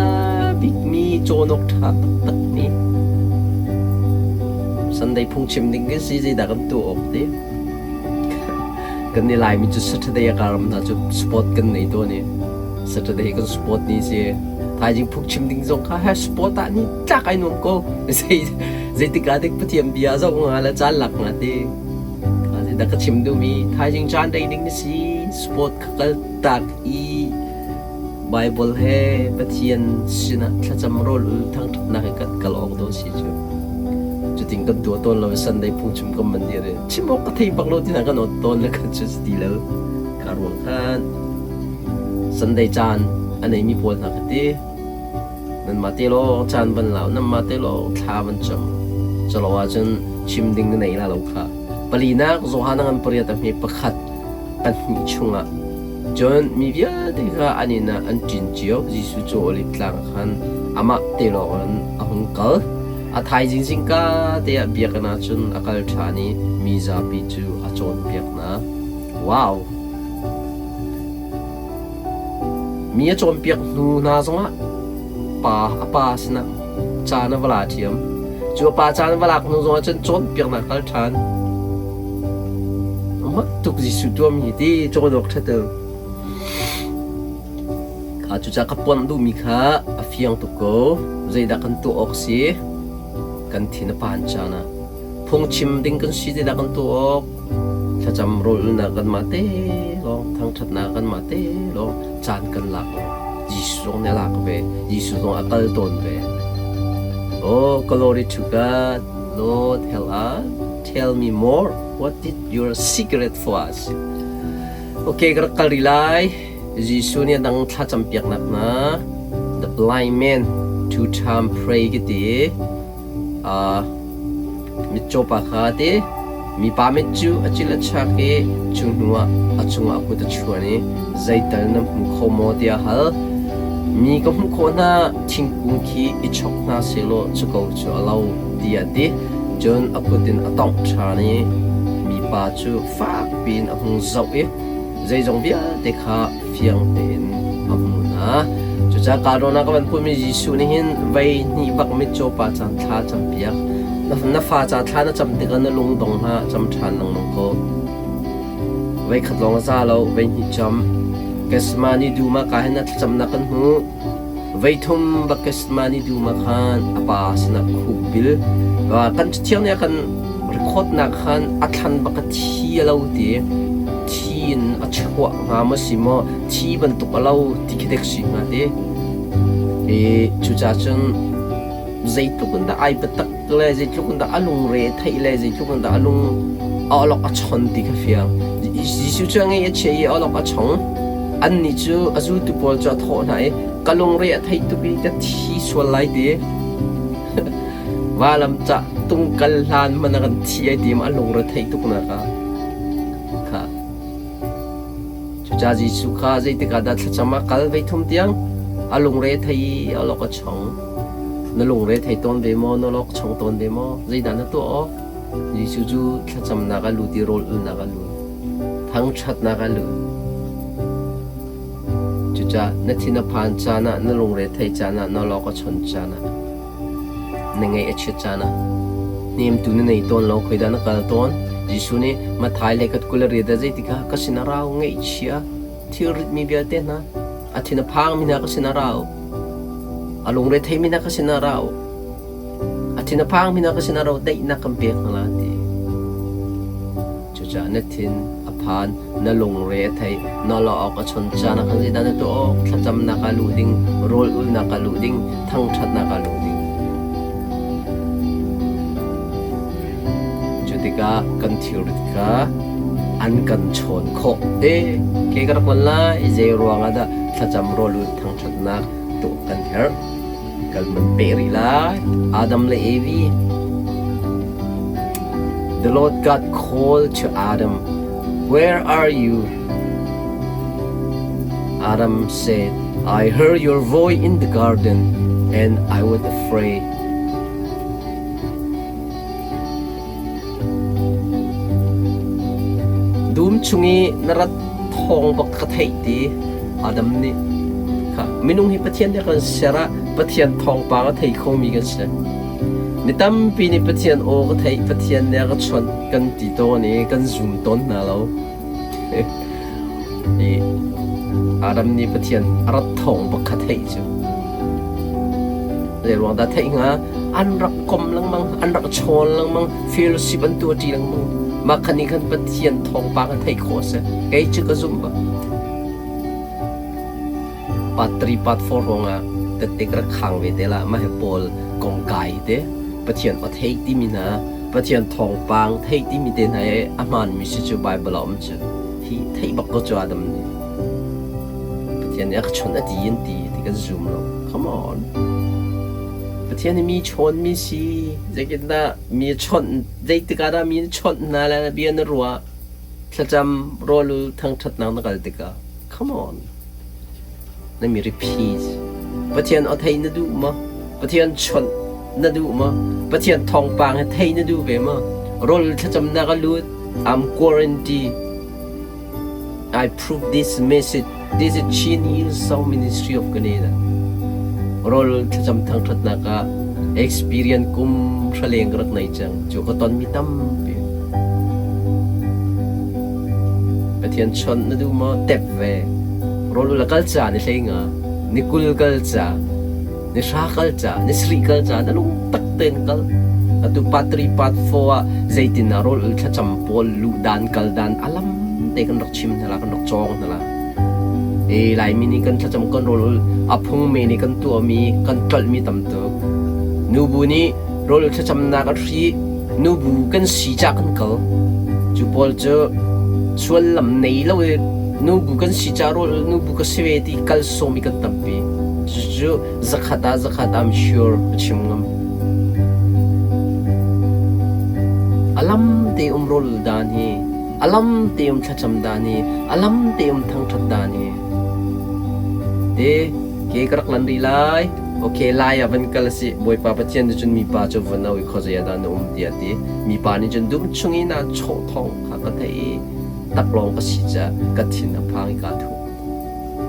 bikmi cawn awk ṭha taktakmi Sunday phungchim ding kan si zeidah kan tuah awk ti. Kan i Laimi cu Saturday a karam hna cu sport kan nei tawn i Saturday kan sport ni si. Thaizing phungchim ding zong kha he sport ah ni tlak ai nuam ko. Zei zeitik ah dik Pathian bia zoh nga le caan lak nga ti. Zeidah ka chim duhmi thaizing caan rei ding na si sport kha kal tak i Baibal he Pathian sinah thlacam rawl ul thangṭhatnak he kan kal awk dawh si cu. Cutin kan tuah tawn lo i Sunday phungchim kan man dir i chim awk ka thei bak lo tina kan awt tawn le kan cu ti lo. Kha ruang khan Sunday caan a neimi pawl hna ka ti. Nanmah te lawng caan van lau, nanmah te lawng thla van cam. Calo ahcun chim ding na nei la lo kha. Palinak Johan a ngan pariat a hme pakhat pahnih chungah cun mi vialte kha an inn ah an ṭin cio. Jesuh cu Oliv tlang ah khan amah te lawngin a hung kal. A thaizing zingka te ah biakinn ah cun a kal ṭhan i mi zapi cu a cawnpiak hna. Wow! Mi a cawnpiak hnu hna zongah pa a pa sinah caan a va la ṭhiam. Cu a pa caan a va lak hnu zongah cun cawnpiaknak kal ṭhan. A mak tuk Jesuh tuahmi hi ti cawn awk ṭha tuk. Kha cucaah ka puanh duhmi kha a fiang tuk ko. Zeidah kan tuah awk si? Kan thin a pan caan ah phungchim ding kan si zeidah kan tuah awk? Thlacam rawlulnak kanmah te lawng, thangṭhatnak kanmah te lawng caan kan lak awk. Jesuh zong nih a lak ve. Jesuh zong a kal tawn ve. Oh, glory to God. Lord, help us. Tell me more. What is your secret for us? Okay, ka rak kal rih lai. Jesuh nih a dang thlacam piaknak hna. The blind man two time pray ka ti. Mitcaw pa kha a ti. Mipa mit cu a cil a chak i cu hnuah a cungah a kut a chuan i zeital na hmu kho maw tiah a hal. Mi ka hmuh khawh hna, thingkung khi i chok hna sehlaw cu ko cu a lo tiah a ti. Cun a kut in a tongh ṭhan i mipa cu fak piin a hung zoh i zeizong vialte kha fiang tein a hmu hna. Cucaah kaa ah ka van putmi Jesuh nih hin vei hnih bak mitcaw pa caan thla campiak. Na fa ca thla na cam tikah na lung dong hna cam ṭhan lengmang ko. Vei khat lawng a za lo, vei hnih cam. Gethsemane dum ah ka hin a thlacamnak kan hmuh. Vei thum bak Gethsemane dum ah khan a pa sinah khuk bil. Kan cathiang nih a kan record-nak khan a thlan bak a thi a lo ti. Thi in a chuah hnga maw si maw thi bantuk a lo ti khi dek si hnga ti. I cucaah cun zeitluk in dah ai biatak le zeitluk in dah a lungre a theih le zeitluk in dah a lung a awlok a chon ti kha fiang. Jesuh cu a ngei a chia i a awlok a chong. Annih cu a zultu pawl cu a thawh hna i. Ka lungre a thei tuk i ka thi sual lai ti. Valam cah tung kal hlan hmanh ah kan thi ai ti ma a lungre theih tuk nak ah. Kha. Cucaah Jesuh kha zeitik ah dah thlacam ah kal vei thum tiang a lungre thei i a lok a chong. Na lungre thei tawn ve maw? Na lok chong tawn ve maw? Zeidah na tuah awk? Jesuh cu thlacamnak a lut i rawl ulnak a lut. Thangṭhatnak a lut. Cucaah na thin a phan caan ah, na lungre theih caan ah, na lawk a chon caan ah, na ngaih a chiat caan ah, hnemtu na nei tawn lo, khoidah na kal tawn? Jesuh nih Matthai le kat 28 ah zeitikah ka sin a rau ngaihchia thilrit mi vialte hna, a thin a phangmi hna ka sin a rau, a lungre theimi hna ka sin a rau, a thin a phangmi hna ka sin a rau, daihnak kan pek hna la ti. Cucaah na thin a phan, na lungre a thei, na lawh awk a chon caan ah khan zeidah na tuah awk? Thlacamnak ah luh ding, rawl ulnak ah luh ding, thangṭhatnak ah luh ding. Cu tikah kan thilrit kha an kan chawn khawh. Te, ke ka rak lan lai, zei ruang ah dah thlacam rawl ul thangṭhatnak tuah kan herh? Kan man peh rih lai. Adam le Evi. The Lord God called to Adam, Where are you? Adam said, I heard your voice in the garden and I was afraid. Dum chung i na rat thawng bak ka theih ti Adam nih kha minung hi Pathian nih a kan ser ah Pathian thawngpang a thei khomi kan si. Mi tampi nih Pathian aw ka theih, Pathian nih a ka chawnh kan ti tawn i kan zum tawn hna lo. I Adam nih Pathian a rat thawng bak kha theih cu. Zei ruang dah theih hnga? An rak kom lengmang, an rak chawn lengmang, fellowship an tuahṭi lengmang. Mah khan nih khan Pathian thawngpang a theih khawh a si. Kei cu ka zumh bak. Part 3, part 4 ruangah tette ka rak khang ve te la. Mah hi Paul kong kai te. Pathian aw theih timi hna, Pathian thawngpang theih timi te hna i a hmaanmi si cu Bible ah um cu. Hi theih bak ko cu Adam nih. Pathian nih a ka chawnh a ti in ti ti kan zum lo. Come on. Pathian nih mi chawnmi si. Zeitindah mi chawnh, zeitik ah dah mi na chawnh hna le na bia na ruah? Thlacam, rawl ul, thangṭhatnak na kal tikah. Come on. Na mi repeat. Pathian aw thei na duh maw? Pathian chawnh na duh maw? Pathian thawngpang he thei na duh ve maw? Rawl thlacamnak a lut. I'm guarantee. I prove this message. This is Chin Hill Song Ministry of Canada. Rawl thlacam thangṭhatnak ah experience kum hraleng ka rak nei cang. Cu ka ton mi tampi. Pathian chawnh na duh maw? Tep ve. Rawl ul a kal ca ni hlei nga, ni 20 kal ca, ni 30 kal ca, ni 70 kal ca na lung tak tein kal. Atu part 3 part 4 ah zeitin ah rawl ul thlacam pawl luh dan kal dan alam te kan rak chim hna la, kan rak cawng hna la. E Laimi nih kan thlacam kan rawl ul a phung me nih kan tuahmi kan tlolhmi tam tuk. Nubu nih rawl ul thlacamnak a hri nubu kan si cah kan kal. Cu pawl cu suallam nei lo i nubu kan si cah rawl nubu ka si ve ti kal sawm i kan tampi. Cucu zakhat ah zakhat I'm sure ka chim ngam. Alam te um rawl dan hi, alam te um thlacam dan hi, alam te um thangṭhat dan hi. Te ke ka rak lan rih lai. Okay, lai ah van kal a si. Bawipa Pathian nih cun mipa cu van au i khuazei ah dah na um tiah a ti. Mipa nih cun dum chung i naa chawh thawng kha ka theih i taklawng ka si caah ka thin a phang i kaa thup.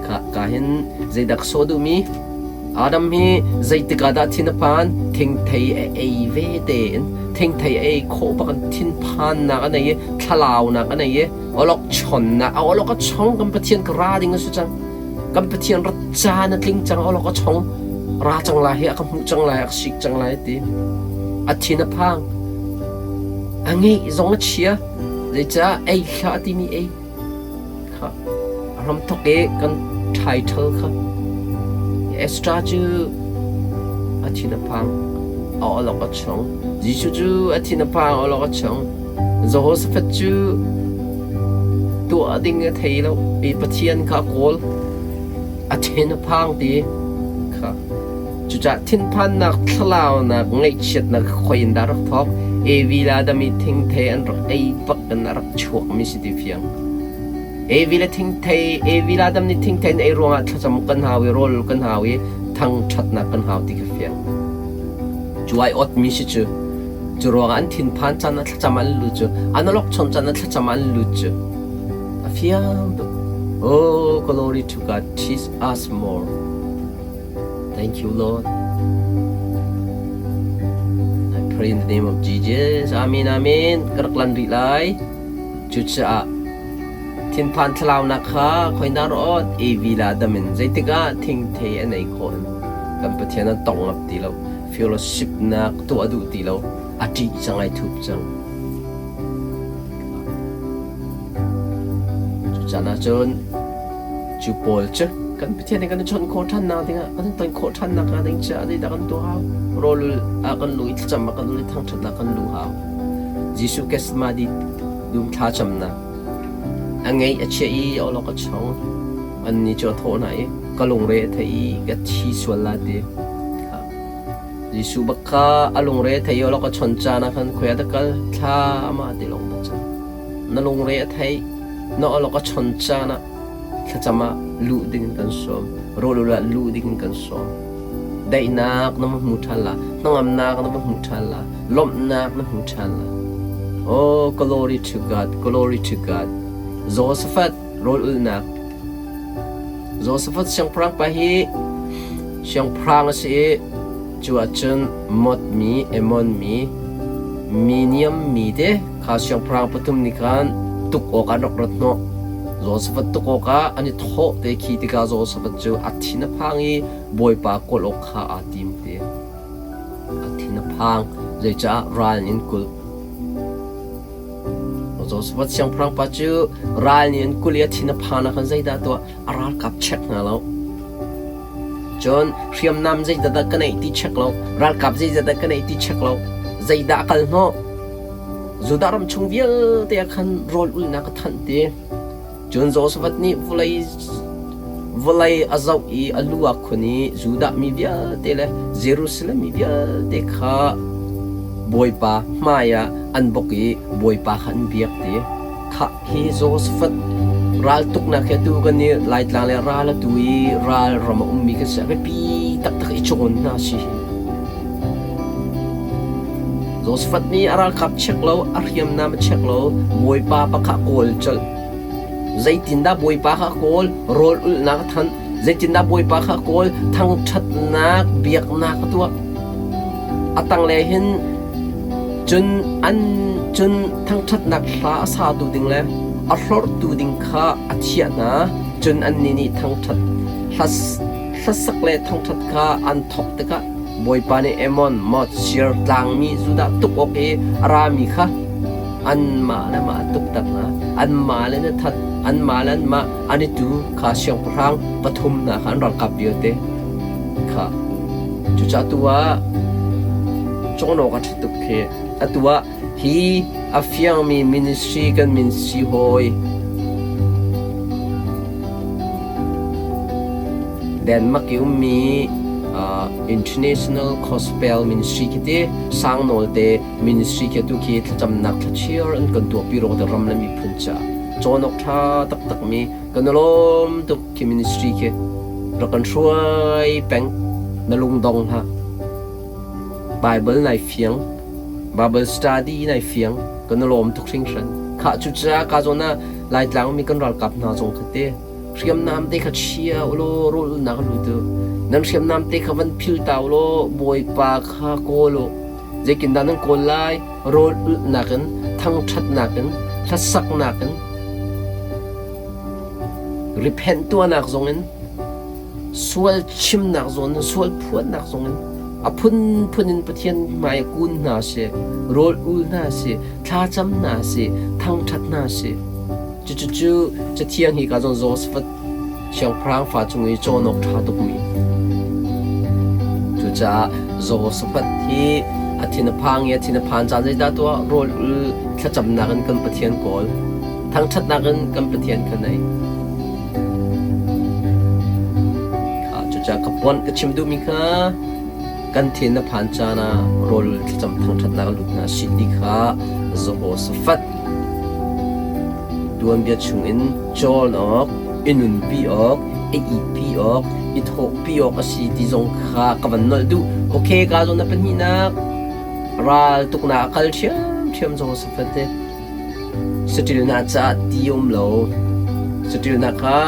Ka, ka hin zeidah ka sawh duhmi? Adam hi zeitik ah dah thin a phan? Thingthei a ei ve tein thingthei a ei khawh bak in thinphannak a nei i thlalaunak a nei i awlok chonnak a awlok a chong kan Pathian ka ra ding a si cang. Kan Pathian rat caan a tling cang awlok a chong ra cang lai hi a ka hmuh cang lai a ka sik cang lai ti a thin a phang a ngeih zong a chia zeicah ei hlah timi ei kha a ram thok i kan title kha Esther cu a thin a phang a awlok a chong Jesuh cu a thin a phang a awlok a chong Jehoshaphat cu tuah ding a thei lo i Pathian kha a kawl. A thin a phang ti. Cucaah thinphannak, thlalaunak, ngaihchiatnak khoi in dah rak thawk? Evi le Adam i thingthei an rak ei bak in a rak chuakmi si ti fiang. Evi le thingthei, Evi le Adam nih thingthei an ei ruangah thlacam kan hau i rawl kan hau i thangṭhatnak kan hau ti kha fiang. Cu ai otmi si cu. Cu ruangah an thinphan caan ah thlacam an lut cu, an awlokchon caan ah thlacam an lut cu. A fiang tuk. Oh, glory to God, teach us more. Thank you, Lord. I pray in the name of Jesus. Amen, amen. Ka rak lan rih lai. Cucaah thinphan thlalaunak kha khoina rawt Evi la damin zeitikah thingthei an ei khawh in kan Pathian an tong ngap ti lo. Fellowship nak tuah duh ti lo. A ṭih cang ai thup cang. Cucan ahcun cu pawl cu kan Pathian nih kan i chawnh khawh ṭhannak dingah kan i ton khawh ṭhannak hnga ding caah zeidah kan tuah hau? Rawl ah kan lu i thlacam ah kan lu i thangṭhatnak kan lu hau. Jesuh Gethsemane dum thlacamnak a ngeih a chiah i awlok a chong. Annih cu a thawh hna i ka lungre a thei i ka thi sual la ti. Jesuh bak kha a lungre a thei i awlok a chon caan ah khan khoi ah dah kal? Thla amah te lawng ka cam. Na lungre a theih, na awlok a chon caan ah thlacam ah luh ding in kan sawm. Rawl ah luh ding in kan sawm. Daihnak na va hmu ṭhan la, hnangamnak na va hmu ṭhan la, lawmhnak na hmu ṭhan la. Oh, glory to God, glory to God. Josaphat rawl ulhnak. Josaphat siangpahrang pa hi siangpahrang a si i cu ahcun Mot mi, Ammon mi, Miniam mi te kha siangpahrang pathum nih khan tuk awk an rak rat hnawh. Josaphat tuk awkah an i thawh te khi tikah Josaphat cu a thin a phang i Bawipa kawl awk kha aa tim te. A thin a phang, zeicah ral in kulh. Josaphat siangpahrang pa cu ral nih an kulh i a thin a phan ah khan zeidah a tuah? A ralkap check hna lo. Cun hriamnam zeidah dah ka neih ti check lo, ralkap zeidah dah ka neih ti check lo, zeidah a kal hnawh? Judah ram chung vialte ah khan rawl ulhnak a thanh ti. Cun Josaphat nih vawlei vawlei a zoh i a lu aa khun i Judah mi vialte le Jerusalem mi vialte kha Bawipa hmaiah an bawk i Bawipa kha an biak ti. Khah hi Josaphat raltuknak hi atu kan i Laitlang le ral atu i ral ram a ummi kan si. A biapi taktak i cawn hna si hi. Josaphat nih a ralkap check lo, a hriamnam a check lo, Bawipa pakha kawl colh. Zeitindah Bawipa kha kawl, rawl ulhnak a thanh. Zeitindah Bawipa kha kawl, thangṭhatnak biaknak a tuah. A tanglei hin cun an cun thangṭhatnak hla a satu ding le a hlorhtu ding kha a thiah hna. Cun annih nih thangṭhat hlasak le thangṭhat kha an thawk tikah Bawipa nih Ammon, Moab, Seir tlangmi Judah tuk awk i a rami kha anmah le mah a tukter hna. Anmah le na that, anmah le anmah an i tu kha siangpahrang pathum hna kha an ralkap vialte kha. Cucaah tu ah cawn awk a ṭha tuk khi. Atu ah hi a fiangmi ministry kan min si hawi. Denmark i ummi International Gospel Ministry khi ti sangnawl te ministry khi atu khi thlacamnak thlachiar an kan tuahpi ro te ram le miphun caah cawn awk ṭha taktakmi kan i lawm tuk khi ministry khi rak kan hruai peng na lungdong hlah Bible nai fiang Bible study nai fiang kan i lawm tuk hringhran khah cucaah ka zawn ah Laitlang mi kan ralkap hna zong kha te hriamnam te kha chia ulaw rawl ulnak a lut u nan hriamnam te kha van phil ta ulaw Bawipa kha kawl u zeitindah nan kawl lai rawl ulhnak in thangṭhatnak in hlasaknak in repent tuahnak zong in sual chimnak zong in sual phuannak zong in a phunphun in Pathian hmai kun hna sih rawl ul hna sih thlacam hna sih thangṭhat hna sih Cucu Cathiang hi ka zawn Josaphat siangpahrang fa cung i cawn awk ṭha tukmi. Cucaah Josaphat hi a thin a phang i a thin a phan caan zeidah tuah rawl ul thlacamnak in kan Pathian kawl thangṭhatnak in kan Pathian kha naih. Cucaah ka puan ka chim duhmi kha. Kan thin a phan caan ah rawl thlacam thangṭhatnak lut hna sih ti kha Jehoshaphat tuanbia chungin cawn awk, i nunpi awk, i ihpi awk, i thawhpi awk a si ti zong kha ka van nolh duh. Okay, ka zawn na pahnihnak ral tuknak a kal ṭhiamṭhiam Jehoshaphat te. Saṭil hna caah ti a um lo. Saṭil hna kha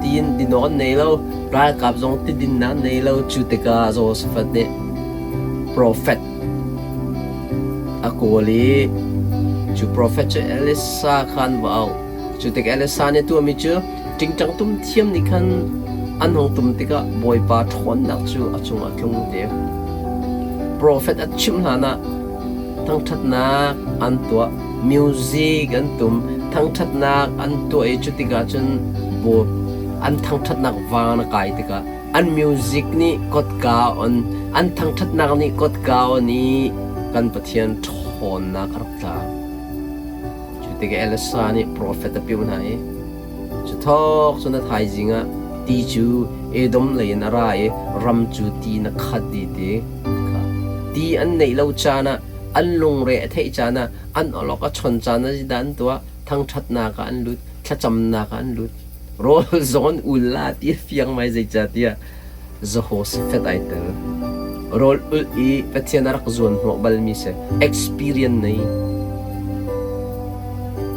ti in din awk an nei lo. Ralkap zong ti dinnak an nei lo. Cu tikah Jehoshaphat nih profet a kawl i cu profet cu Elisha kha an va auh. Cu tik Elisha nih a tuahmi cu ṭingṭang tum thiam nih khan an hung tum tikah Bawipa ṭhawnnak cu a cungah a tlung ti. Profet a chimh hlanah Thangṭhatnak an tuah, music an tum, thangṭhatnak an tuah i cu tikah cun an thangṭhatnak vang a kai tikah an music nih kotka on, an thangṭhatnak nih kotka on i kan Pathian ṭhawnnak a rak tla. Cu tikah Elisha nih profet a piu hna i cu thawk cun a thaizing ah ti cu Edom lei in a ra i ram cu ti in a khat dih ti. Ti an neih lo caan ah, an lungre a theih caan ah, an awlok a chon caan ah zeidah an tuah? Thangṭhatnak ah an lut, thlacamnak ah an lut. Rawl zong an ul la ti a fiang mai zeicahtiah Jehoshaphat ai tel. Rawl ulh i Pathian a rak zuan hnawh balmi si. Experience nei.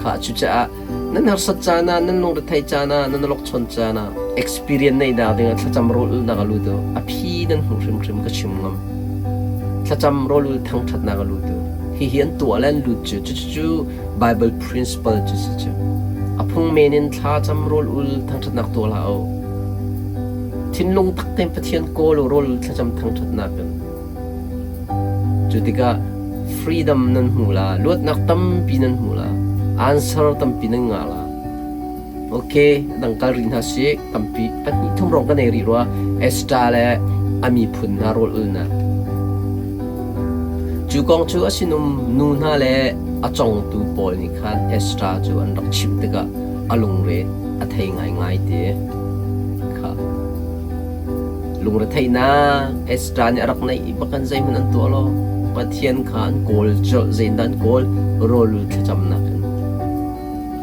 Kha cucaah Nan harsat caan ah, nan lungretheih caan ah, nan awlokchon caan ah experience neihnak dingah thlacam rawl-ulhnak a lut u. A phi nan hmuh hrimhrim ka chim ngam. Thlacam rawl-ulh thangṭhatnak a lut u. Hihi an tuah le an lut cu, cucu Bible principle cu si cu. A phung men in thlacam rawl-ul thangṭhatnak tuah hlah u. Thinlung tak tein Pathian kawl u rawl-ul thlacam thangṭhatnak in. Cu tikah freedom nan hmu la, luatnak tampi nan hmu la, answer tampi nan ngah la. Okay, dang kal rih hna sih, tampi pahnih thum rong ka nei rih rua. Esther le a miphun hna rawl ulnak. Cu kong cu a sinum nu hna le a congtu pawl nih khan Esther cu an rak chimh tikah a lungre a thei ngaingai te. Kha. Lungretheihnak Esther nih a rak neih i bakan zeihmanh an tuah lo. Pathian kha an kawl colh, zeidah an kawl? Rawlul thlacamnak in.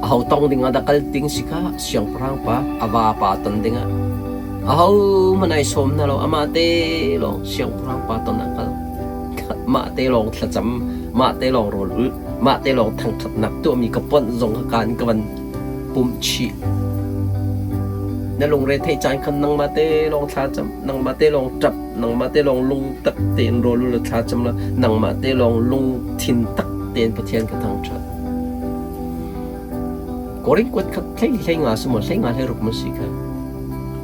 Aho tong ding ah dah kal ding si kha siangpahrang pa, a vapa ton ding ah. Aho hmanh ai sawm hna lo, amah te lawng siangpahrang pa ton ah kal. Mah te lawng thlacam, mah te lawng rawl ulh, mah te lawng thangṭhatnak tuahmi ka ponh zong kha kaan ka van pumh chih. Na lungre theih caan khan nangmah te lawng thla cam, nangmah te lawng ṭap, nangmah te lawng lungtak tein rawl ul thla cam la, nangmah te lawng lungthin tak tein Pathian ka thangṭhat. Korin kuat khat hlei hlei nga si maw hlei nga hlei ruk ma si kha.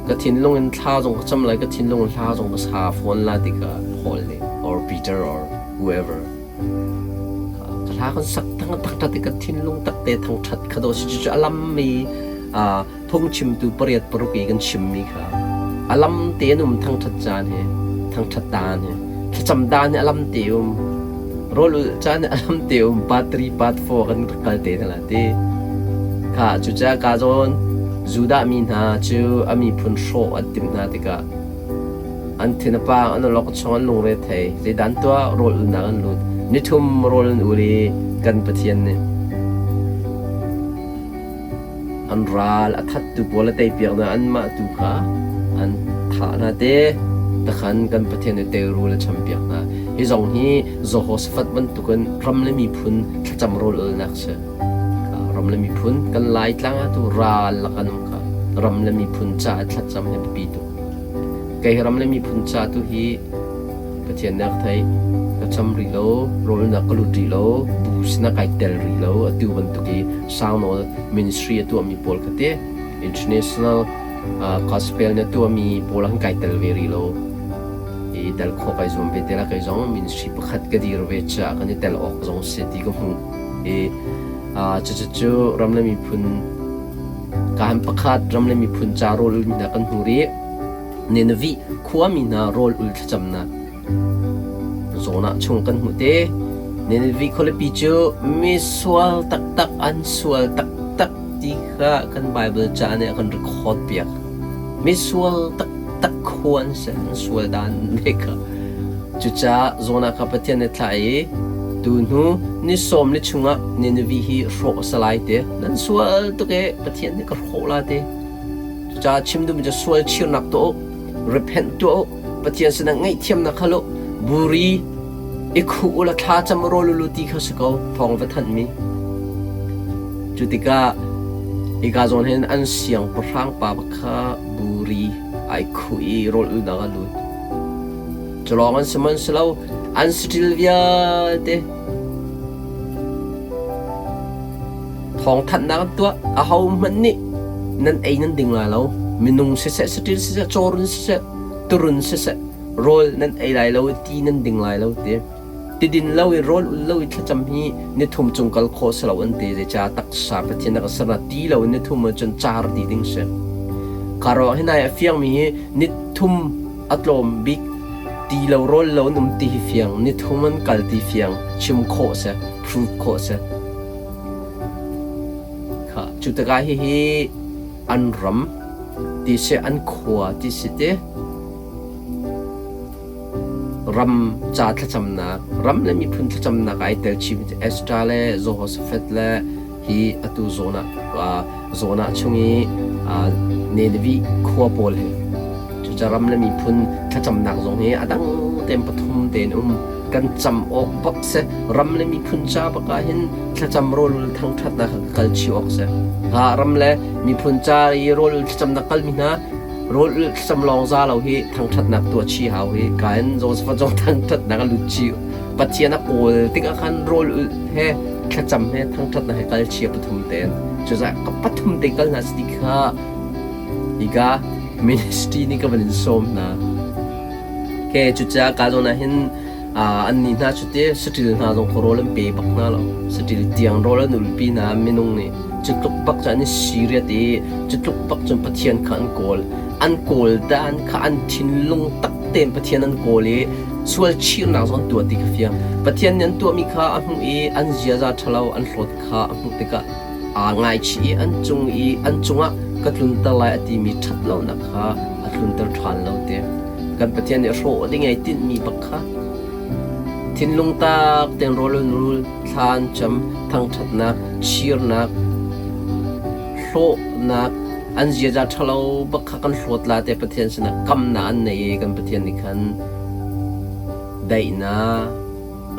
Ka thinlung in thla zong ka cam lai, ka thinlung in hla zong ka sa fawn la ti ka Paul nih or Peter or whoever. Ka hla kan sak thang thangṭhat i ka thinlung takte thangṭhat kha dawh si cucu a lammi phungchimtu pariat paruk i kan chimmi kha a lam te an um thangṭhat caan hi thangṭhat daan hi thlacam daan hi a lam te um rawl ulh caan hi a lam te um part 3 part 4 kan rak kal te hna la ti kha cucaah ka zawn Judah mi hna cu a miphun hrawh an timh hna tikah An thin a pang, an awlok a chong, an lungre a thei. Zeidah an tuah? Rawl ulnak an lut. Nithum rawl an ul i kan Pathian nih an ral a thattu pawl a teipiak hna, anmah tu kha an thah hna te. Takhan kan Pathian nih teirul a champiak hna. Hi zong hi Jehoshaphat bantukin ram le miphun thlacam rawl ulnak si. Ram le miphun kan Laitlang ah tu ral lak an um kha. Ram le miphun caah thlacam hi biapi tuk. Kei ram le miphun ca tu hi Pathian nih a ka theih. Ka cam rih lo, rawlnak ka lut rih lo, bu sinah kai tel rih lo. Atu bantuk i Sangnawl ministry a tuahmi pawl kha ti international gospel na tuahmi pawl ah khan kai tel ve rih lo. I tel khawh kai zuam ve te la kei zong ministry pakhat ka dir ve caah kan i tel awk zong si ti ka hmuh. I cucu ram le miphun Kaan pakhat ram le miphun ca rawl ulmi hna kan hmu rih. Nineveh khuami hna rawl ul thlacamnak zawn ah chung kan hmuh te. Nineveh khualipi cu misual taktak an sual taktak ti kha kan Bible ca nih a kan record piak. Misual taktak khua an si, an sual dan ve kha. Cucaah Jonah kha Pathian nih thlah i tuhnu ni sawm li chungah Nineveh hi hrawh a si lai ti. Nan sual tuk i Pathian nih ka hrawh la ti. Cucaah chim duhmi cu sual chirnak tuah u, repent tuah u, Pathian sinah ngaihthiamnak hal u, buri i khuh u law thla cam rawl u ti kha si ko thawng va thanhmi. Cu tikah hika zawn hin an siangpahrang pa kha buri ai khuh i rawl ulnak a lut. Cu lawng an si man si lo, an saṭil vialte thawngthanhnak an tuah. Ahohmanh nih nan ei nan ding lai lo. Minung siseh, saṭil siseh, cawrun siseh, turun siseh, rawl nan ei lai lo i ti nan ding lai lo ti. Tidin lo i rawl ul lo i thlacam hi nithum cung kal khawh si lo an ti. Zeicah taksa Pathian a ka ser ti lo in nithum ahcun car ti ding si. Kha ruang hi nai a fiangmi hi nithum a tlawm bik ti lo rawl lo an um ti hi fiang nithum an kal ti fiang chim khawh si prove khawh si. Kha cu tikah hihi an ram ti si an khua ti si te Ram ca thlacamnak, ram le miphun thlacamnak ah ai tel chih Esther le Jehoshaphat le hi atu Jonah chung i Nineveh khua pawl hi cucaah ram le miphun thlacamnak zong hi a dang tein pathum tein um kan cam awk bak si ram le miphun ca bak ah hin thlacam rawl thangṭhatnak kha kal chih awk si ram le miphun ca i rawl thlacamnak kalmi hna Rawl ulh thlacam lawng za lo hi thangṭhatnak tuah chih hau hi ka in Joseph zong thangṭhatnak a lut chih. Pathian a kawl tikah khan rawl ulh he thlacam he thangṭhatnak he kal chia pathum tein. Cucaah ka pathum te kal hna si kha hika ministry nih ka van in sawm hna. Ke cucaah ka zawn ah hin annih hna cu te saṭil hna zong kha rawl an pe bak hna lo. Saṭil tiang rawl an ulpi hna minung nih. Cu tluk bak cu an i serious i cu tluk bak cun Pathian kha an kawl. An kawl dan kha an thinlung tak tein Pathian an kawl i sual chirnak zong an tuah ti kha fiang. Pathian nih an tuahmi kha a hmuh i an ziaza ṭhalo an hlawt kha a hmuh tikah aa ngaichih i an cung i an cungah ka tlunter lai a timi ṭhatlonak kha a tlunter ṭhan lo ti. Kan Pathian nih hrawh ding ai tinhmi bak kha thinlung tak tein rawl an rul, thla an cam, thangṭhatnak, chirnak, hlawhnak, an ziaza ṭhalo bak kha kan hlawt la te Pathian sinah kamnak an nei i kan Pathian nih khan daihnak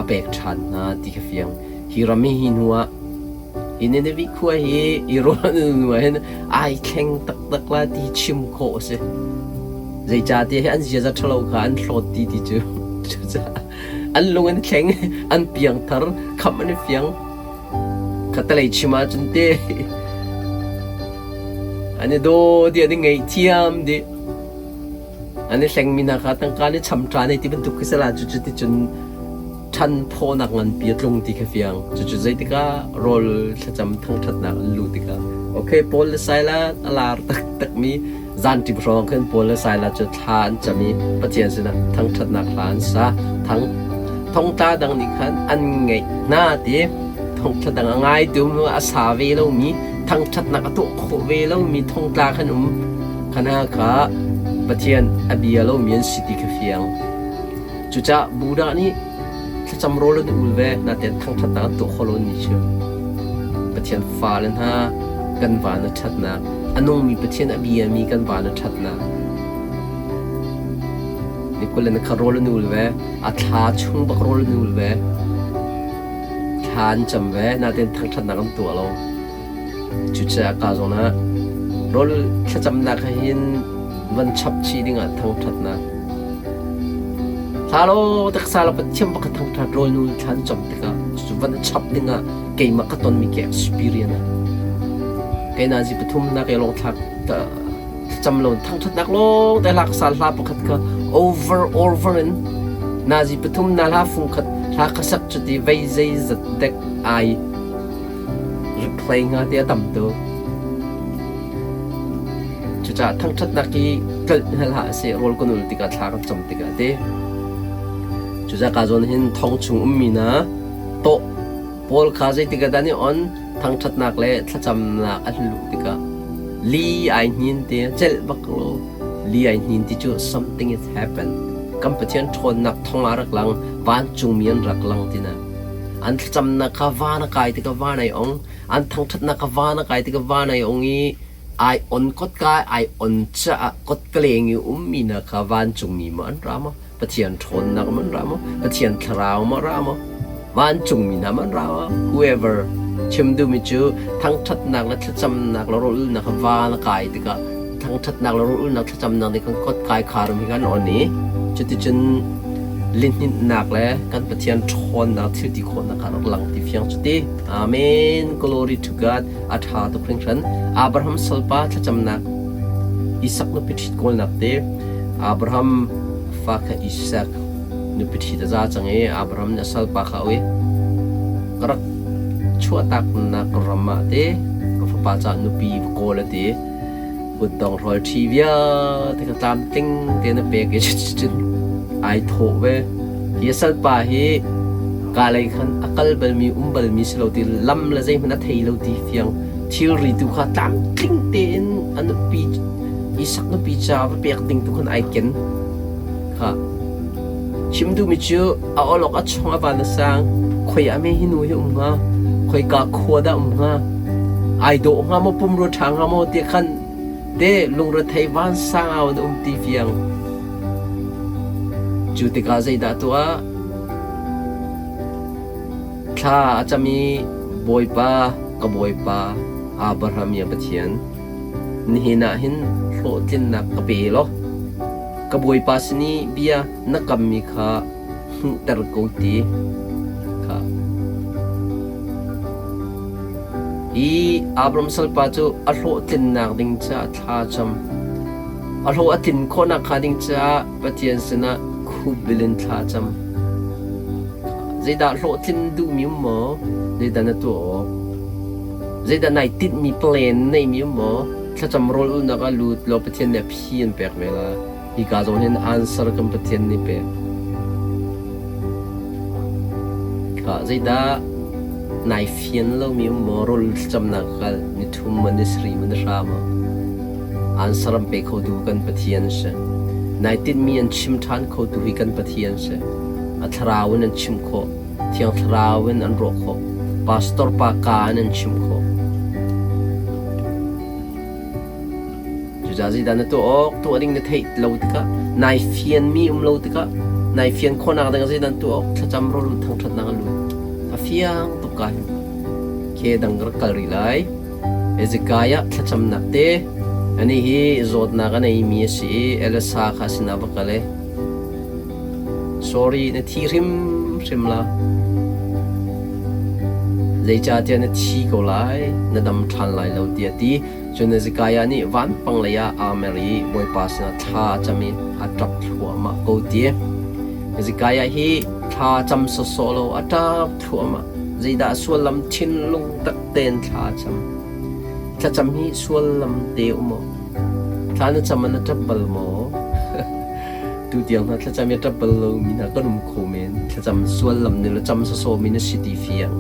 a pek ṭhan hna ti kha fiang. Hi ram hi hi hnu ah hi Nineveh khua hi i rawl an hnu ah hin ai thleng taktak la ti chim khawh a si. Zeicahtiah hi an ziaza ṭhalo kha an hlawt ti ti cu cucaah an lung an thleng, an piangthar, khamh an i fiang. Khatalei chim ahcun te an i daw dih, an i ngaihthiam dih. An i hlengmi hna kha tangka nih cham ṭhan hei ti bantuk khi si la cucu ticun ṭhan phawnak nganpi a tlung ti kha fiang. Cucu zeitikah rawl thlacam thangṭhatnak an luh tikah okay Paul le Silas a lar taktakmi zanṭim hrawng khin Paul le Silas cu thla an cam i Pathian sinah thangṭhatnak hla an sa. Thang thongtla dang nih khan an ngaih hna ti thongtla dang a ngaitu a sa ve lomi thangṭhatnak a tuah khawh ve lomi thongtla khan um. Khana kha Pathian a bia lomi an si ti kha fiang. Cucaah Buddha nih thlacam rawl an ul ve, natein thangṭhatnak an tuah kho lo ni cu. Pathian fale hna kan van a ṭhatnak, a nungmi Pathian a biami kan van a ṭhatnak. Ni kul in kha rawl an ul ve, a thla chung bak rawl an ul ve, thla an cam ve, natein thangṭhatnak an tuah lo. Cucaah ka zawn ah rawl thlacamnak ah hin van chap chih dingah thangṭhatnak. Hla law taksa la Pathian pakhat thangṭhat rawl nu thla an cam tikah cucu van chap dingah keimah ka tonmi ke experience ah kei nazi pathum nak e lawng thlak thlacam lo thangṭhatnak lawng te lak sal hla pakhat kha over over in nazi pathum na hla fung khat hla kha sak cuti vei zei zat dek ai Replay nga te a tam tuk. Cucaah thangṭhatnak hi tlolh hna hlah seh rawl kan ul tikah thla kan cam tikah te. Cucaah ka zawn hin thong chung ummi na tawh pawl kha zeitik ah dah nih on thangṭhatnak le thlacamnak a luh tikah li ai hnin te celh bak lo li ai hnin ti cu something is happen. Kan Pathian ṭhawnnak thong ah rak lang, vancungmi an rak lang tinak. An thlacamnak kha van a kai tikah van ai ong, an thangṭhatnak kha van a kai tikah van ai ong i ai on kotka ai on caah kotkaleng i ummi hna kha vancungmi maw an ra maw? Pathian ṭhawnnak maw an ra maw? Pathian thlarau maw a ra maw? Vancungmi hna maw an ra maw? Whoever chim duhmi cu thangṭhatnak le thlacamnak le rawlulnak kha van a kai tikah thangṭhatnak le rawlulnak thlacamnak nih kan kotkai kharum hi kan on i cuticun lihninhnak le kan Pathian ṭhawnnak thil ti khawhnak kha rak lang ti fiang cuti. Amen. Glory to God. A ṭha tuk hringhran. Abraham salpa thlacamnak Isak nupi ṭhit kawlnak te Abraham fa kha Isak nupi ṭhit a za cang i Abraham nih a salpa kha a ui. Ka rak chuahtaknak ram ah te ka fapa caah nupi va kawl a ti. Kutdong hrawl ṭhi vialte kha tlamtling tein a pek i cuticun ai thawh ve. Hi a salpa hi ka lei khan a kal balmi um balmi si lo ti lam le zeihmanh a thei lo ti fiang thilri tu kha tlamtling tein a nupi Isak nupi ca va pek ding tu khan ai ken. Kha chim duhmi cu a awlok a chong a van a sang khoi ah me hi nu hi um hnga khoika khua dah um hnga ai dawh hnga maw pumrua ṭha hnga maw ti khan te lungrethei vansang au in um ti fiang cu tikah zeidah tuah thla a cam i Bawipa ka Bawipa Abraham ya Pathian nihin ah hin hlawhtlinnak ka pe law ka Bawipa sin i bia na kammi kha hmuhter ko ti kha. Hi Abram salpa cu a hlawhtlinnak ding caah thla a cam. A hlawh a tlin khawhnak hnga ding caah Pathian sinah khupbil in thla a cam. Zeidah hlawhtlin duhmi um maw? Zeidah na tuah awk? Zeidah nai tinhmi plan neimi um maw? Thlacam rawl ulnak ah lut law Pathian nih a phi an pek ve la. Hika zawn hin answer kan Pathian nih pek. Khah zeidah nai fian lomi um maw rawl thlacamnak kal ni thum maw ni sarih maw ni hra maw answer an pe khotu kan Pathian si. Nai tinhmi an chim ṭhan khotu hi kan Pathian si. A thlarau in an chim khawh. Thiang Thlarau in an ruah khawh. Pastor pa ka in an chim khawh. Cucaah zeidah na tuah awk, tuah ding na theih lo tikah, nai fianmi um lo tikah, nai fian khawhnak ding zeidah na tuah awk, thlacam rawl thangṭhatnak a lut. A fiang tuk ka hin. Ke dang ka rak kal rih lai. Hezekiah thlacamnak te, ani hi zawtnak a neimi a si i Elisa kha sinah va kal i, Sorry, na thi hrimhrim la. Zeicahtiah na thi ko lai, na dam ṭhan lai lo tiah a ti. Cun Hezekiah nih vanpang lei ah aa mer i Bawipa sinah thla a cam i a ṭap thluahmah ko ti. Hezekiah hi thla cam sawsawh lo a ṭap thluahmah. Zeidah sullam thinlung tak tein thla a cam. Thlacam hi sullam te um maw? Thla na cam ah na ṭap bal maw? Tutiang hna thlacam i a ṭap bal lomi hna kan um kho men. Thlacam suallam nih le cam sawsawmi na si ti fiang.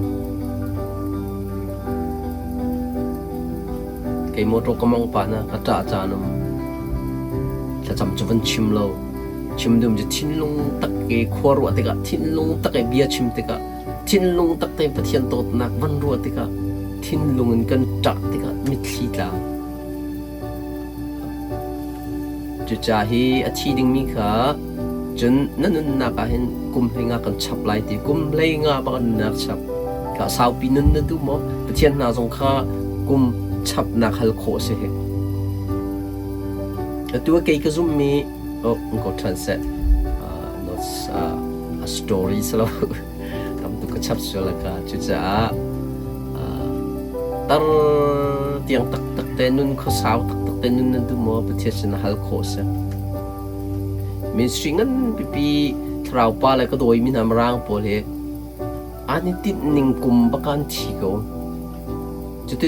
Kei motor ka mong pah na ka ṭah caan um. Thlacam cu van chim lo. Chim dum cu thinlung tak ke khua ruah tikah thinlung tak i bia chim tikah thinlung tak tein Pathian dawtnak van ruah tikah thinlung in kan ṭah tikah mitthli tla. Cucaah hi a thi dingmi kha cun na nunnak ah hin kum 15 kan chap lai ti kum 15 bak nunnak chap ka saupi nun na duh maw Pathian hna zong kha kum chapnak hal khawh si hi atu kei ka zummi oh ko ṭhan seh not a story salo tam tuk ka chap sual ka cucaah tar tiang taktak te nun khuasau taktak te nun na duh maw Pathian sin hal khawh si ministry ngan pipi thlarau pa le ka dawi mi hna mirang pawl hi an i tinh ning kum bak an thi ko cuti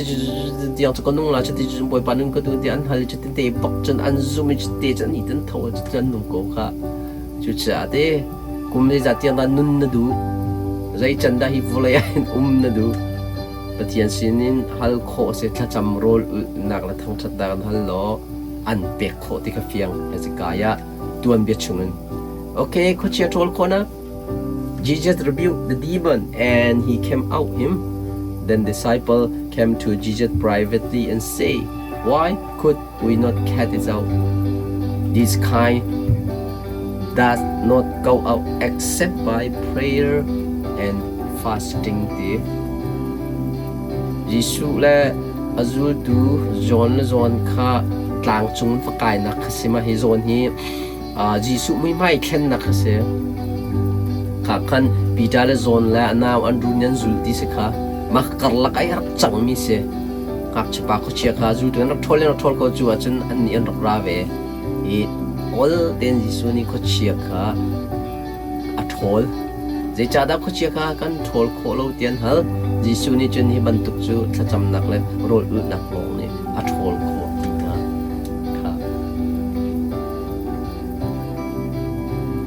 tiang cu ka nung la cuti cun bawipa nun ka duh ti an hal cuti te bak cun an zum i cuti cun an i tan tho cuti an nung ko kha cucaah te kum zeizat tiang dah nun na duh zei can dah hi vawlei ah hin um na duh Pathian sinin hal khawh si thlacam rawl ulhnak le thangṭhatnak in hal law an pek khawh ti kha fiang Hezekiah tuanbia chungin. Okay, khuachia ṭhawl khawhnak. Jesus rebuked the demon and he came out him. Then disciple came to Jesus privately and say, Why could we not cast it out? This kind does not go out except by prayer and fasting ti. Jesuh le a zultu John le John kha tlang cung va kainak kha si ma hi zawn hi Jesuh muihmai thlennak a si. Kha khan Peter le John le a nau Andrew nih an zul ti si kha mah karlak ai rak cangmi si. Ngakchiapa khuachia kha zultu an rak ṭhawl in rak ṭhawl ko cu ahcun annih an rak ra ve. I ol tein Jesuh nih khuachia kha a ṭhawl. Zeicahdah khuachia kha kan ṭhawl khawh lo ti an hal. Jesuh nih cun hi bantuk cu thlacamnak le rawl ulhnak lawng nih a ṭhawl khawh ti hna kha.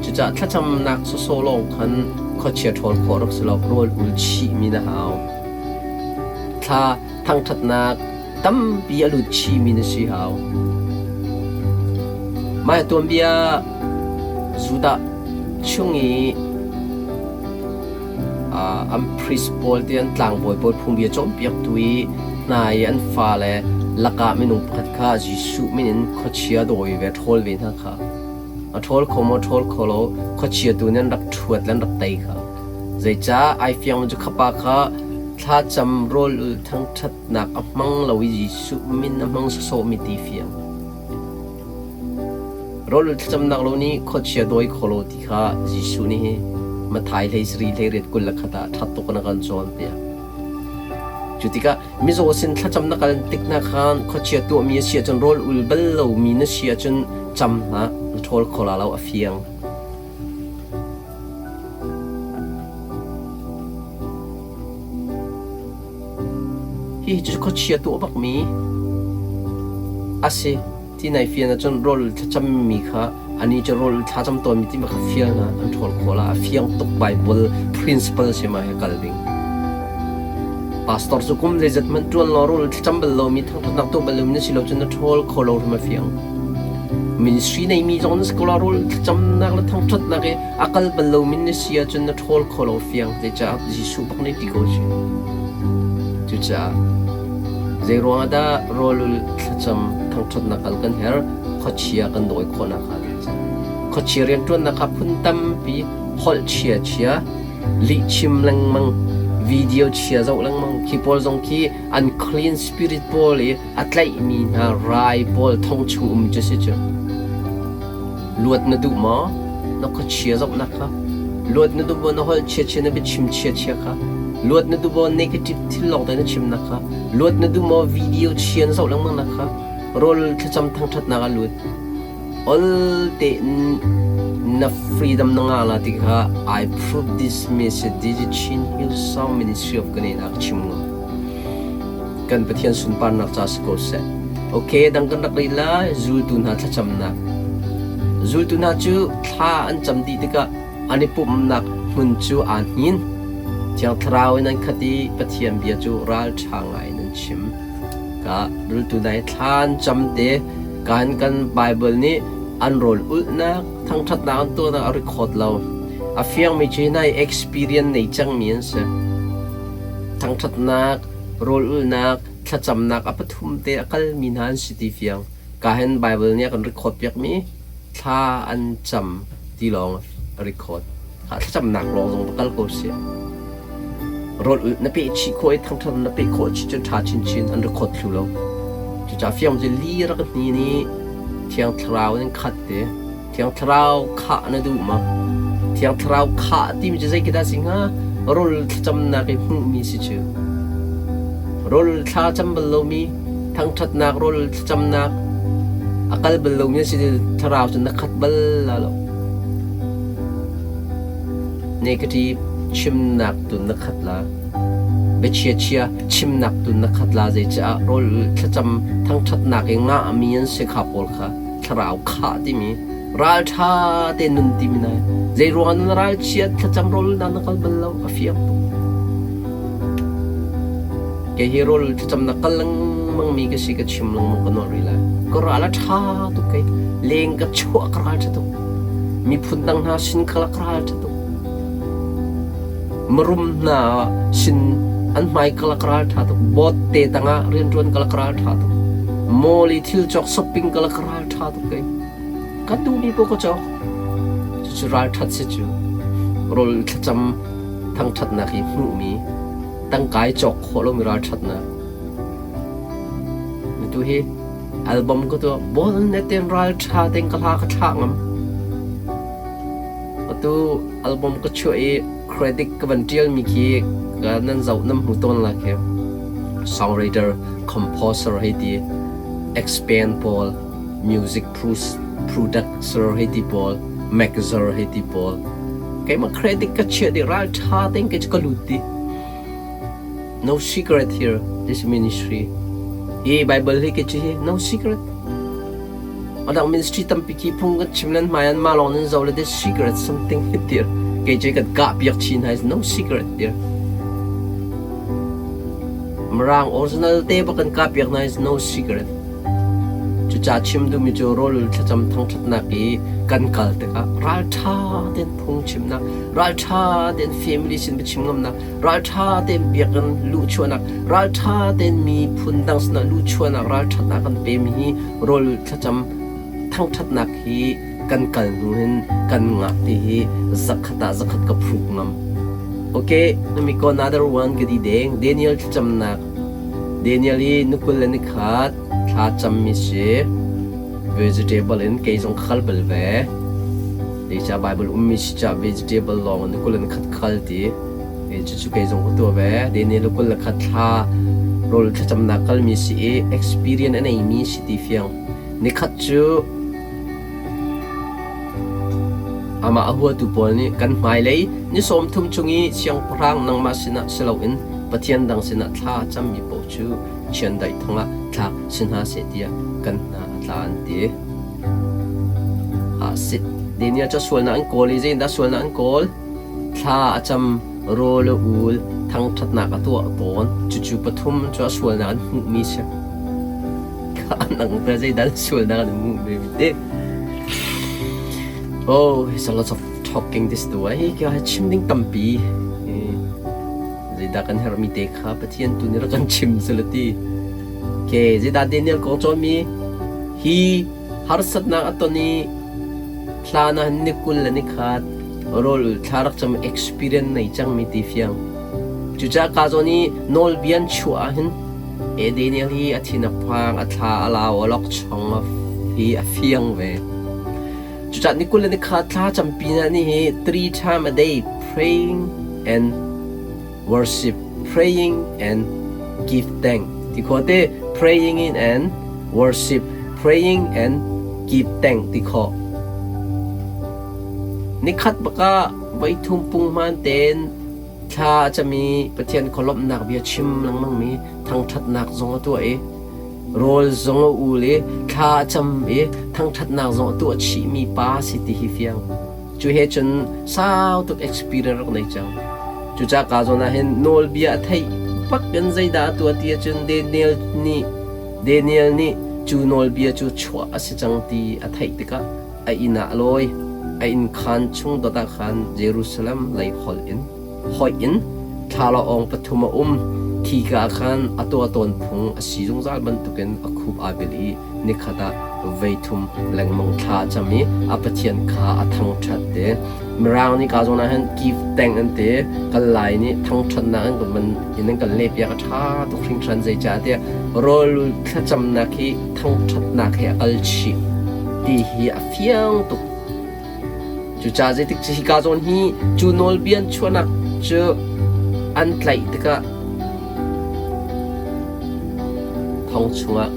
Cucaah thlacamnak sawsawh lawng khan khuachia ṭhawl khawh rak si lo, rawl ul chihmi na hau. Thla thangṭhatnak tampi a lut chihmi na si hau. Mah tuanbia Judah chung i an priest pawl te an tlangbawi pawl phungbia cawnpiaktu i hna i an fale lakah minung pakhat kha Jesuh min in khuachia dawi ve ṭhawl ve hna kha a ṭhawl kho maw ṭhawl kho lo khuachia tu nih an rak ṭhuat le an rak tei kha zeicah ai fiang cu khapa kha thlacam rawl ul thangṭhatnak a hmang lo i Jesuh min a hmang sawsawhmi ti fiang Rawl thlacamnak lo nih khuachia dawi kho lo ti kha Jesuh nih hi Matthai hlei sarih hlei riat 21 ah ṭhat tuk in a kan cawnpiak. Cu tikah mizaw sin thlacam na kal tik hna khan khuachia tuahmi a si ahcun rawl ul bal lomi na si ahcun cam hlah, na ṭhawl kho la lo a fiang. Hihi cu khuachia tuah bakmi a si. Ti nai fian ahcun rawl thlacammi kha anih cu rawl thlacam tawnmi ti kha fial hna an ṭhawl khawh la. A fiang tuk Bible principle si ma he kal ding. Pastor cu kum zeizat hmanh ṭuan law rawl thlacam bal lomi thangṭhatnak tuah bal lomi na si lo cun na ṭhawl kho lo hrim a fiang. Ministry neimi zong na si ko la rawl thlacamnak le thangṭhatnak i a kal bal lomi na si ahcun na ṭhawl kho lo fiang. Zeicah Jesuh bak nih ti ko si. Cucaah zeiruang ah dah rawlul thlacam thangṭhatnak kal kan herh? Khuachia kan dawi khawhnak hnga ding ca. Khuachia rianṭuannak kha phun tampi holh chia chia, lihchim lengmang, video chia zoh lengmang khi pawl zong khi unclean spirit pawl i a tlaihmi hna rai pawl thong chung um cu si cu. Luat na duh maw? Na khuachia zohnak kha. Luat na duh maw? Na holh chiachia na biachim chiachia kha. Luat na duh maw? Negative thil lawng te na chimnak kha. Luat na duh maw? Video chia na zoh lengmang nak kha. Rawl thlacam thangṭhatnak ah lut. Ol tein na freedom na ngah la ti kha I prove this message this is Chin Hillsong Ministry of Ganena chim ngo. Kan Pathian sunparnak ca si ko seh. Okay, dang kan rak rih lai zultu hna thlacamnak. Zultu hna cu thla an cam dih tikah an i pumhnak hmun cu aa hnin. Thiang Thlarau in an khat i Pathian bia cu ralṭha ngai in an chim. Ka zultu hna hi thla an cam te kan kan Bible nih an rawl ulhnak thangṭhatnak an tuahnak a record lo. A fiangmi cu hi hna hi experience nei cangmi an si. Thangṭhatnak rawl ulhnak, thlacamnak a pathum te a kalmi hna an si ti fiang. Ka hin Bible nih a kan record piakmi thla an cam ti lawng a record. Thlacamnak lawng zong va kal ko sih. Rawl ulh na peh chih khawh i thangṭhat na peh khawh chih cun ṭha chinchin an record thlu lo. Cucaah fiang cu li rak hni nih Thiang Thlarau in khat te. Thiang Thlarau khah na duh ma? Thiang Thlarau khah timi cu zei khi dah si hnga? Rawl thlacamnak i hmuhmi si cu. Rawl thla cam bal lomi, thangṭhatnak rawl thlacamnak a kal bal lomi na si thlarau cu na khat bal la lo. Negative chimnak tu na khat la. Biachia chia chimnak tu na khat la zeicaah rawl thlacam thangṭhatnak i ngahmi an si kha pawl kha thlarau khah timi ralṭha te nun timi na zei ruangah na ralchiat thlacam rawl na na kal bal lo a fiang tuk kei hi rawl thlacam na kal lengmang mi ka si ka chim lengmang ka nawl rih lai ka ral a ṭha tuk kei leng ka chuah ka ral ṭha tuk. Miphun dang hna sin kha ka ral ṭha tuk. Marum hna sin an hmai ka lak ral ṭha tuk. Bawt te tangah rianṭuan ka lak ral ṭha tuk. Mall i thil cawk shopping ka lak ral ṭha tuk kei. Kan duhmi paoh ka cawk. Cucu ralṭhat si cu. Rawl thlacam thangṭhatnak hi hmuhmi tangka i cawk khawh lomi ralṭhatnak. Atu hi album ka tuah bol ne ten ralṭha tein ka hla ka thlah ngam. Atu album ka chuah i credit ka van ṭialmi khi ka nan zoh nan hmu tawn la khi. Songwriter, composer hei ti, expand pawl, music producer hei ti pawl, mixer hei ti pawl. Keimah credit ka chiah dih ralṭha tein kei cu ka lut dih. No secret here, this ministry. Hi Bible hi kei hi no secret. Adang ministry tampi khi phung kan chim len hmai an ma lawng nan zo le this secret something hi tir. Kei cu kan kah piak chin hai no secret tir. Mirang original te bak kan kah piak na is no secret. Cucaah chim duhmi cu rawlul thlacam thangṭhatnak i kan kal tikah ralṭha tein phungchimnak, ralṭha tein family sin biachim ngamnak, ralṭha tein biakinn luhchuahnak, ralṭha tein miphun dang sinah luhchuahnak, ralṭhatnak kan pemi hi rawlul thlacam thangṭhatnak hi kan kal hnu hin kan ngah ti hi zakhat ah zakhat ka phruk ngam. Okay, let me go another one ka ti deng. Daniel thlacamnak Daniel i nukul le nikhat thla cammi si. Vegetable in kei zong khal bal ve. Zeicah Bible ummi si cah vegetable lawng in nukul le nikhat khal ti. Cucu kei zong ka tuah ve. Daniel nukul le khat thla rawl thlacamnak kalmi si i experience a neimi si ti fiang. Nikhat cu Amah a huatu pawl nih kan hmailei ni 30 chung i siangpahrang nangmah sinah si loin pathian dang sinah thla a cammi paoh cu chiandeih thong ah thlak si hna seh tiah kan hna a tla an ti. Ah sit. Daniel cu sualnak an kawl i zeitindah sualnak an kawl? Thla a cam, rawl a ul, thangṭhatnak a tuah tawn. Cucu pathum cu a sualnak an hmuhmi si. Nang te zeidah sualnak an hmuh ve te. Oh, it's a lot of talking this tu ai ka chim ding tampi. Zeidah kan herhmi te kha Pathian tu nih rak kan chim salati. Ke zeidah Daniel kong cawnmi hi harsatnak a ton i thla na ni 20 le ni khat rawl thla rak cam experience nei cangmi ti fiang. Cucaah ka zawn i nawlbian chuah ahhin E Daniel hi a thin a phang, a thla a lau, a lawkchong a hi a fiang ve. Cucaah ni 20 le ni kha thla campi na nih hi three time a day praying and worship, praying and give thank. Ti khawh te praying in and worship, praying and give thank ti khawh. Nikhat baka voi thum punghman ten Thla a cam i Pathian khualawmhnak bia chim lengmangmi thangṭhatnak zong a tuah i rawl zong a ul i thla a cam i thangṭhatnak zong a tuah chihmi pa a si ti hi fiang. Cu he cun sau tuk experience rak nei cang. Cucaah ka zawn ah hin nawlbia a theih bak in zeidah a tuah ti ahcun Daniel nih Daniel nih cu nawlbia cu chuah a si cang ti a theih tikah A inn ah a lawi. A innkhaan chung dot ah khan Jerusalem lei holh in hoih in thlalaawng pathum a um. Khika ah khan a tuah tawn phung a si zungzal bantukin a khup aa bil i nikhat ah voi thum lengmang thla a cam i a Pathian kha a thangṭhat te. Mirang nih ka zawn ah hin give thank an ti. Kan Lai nih thangṭhatnak an kan van in an kan lehpiak a ṭha tuk hringhran zeicahtiah rawl thlacamnak hi thangṭhatnak he a kal chih ti hi a fiang tuk. Cucaah zeitik cu hika zawn hi cu nawlbia an chuahnak cu an tlaih tikah thong chungah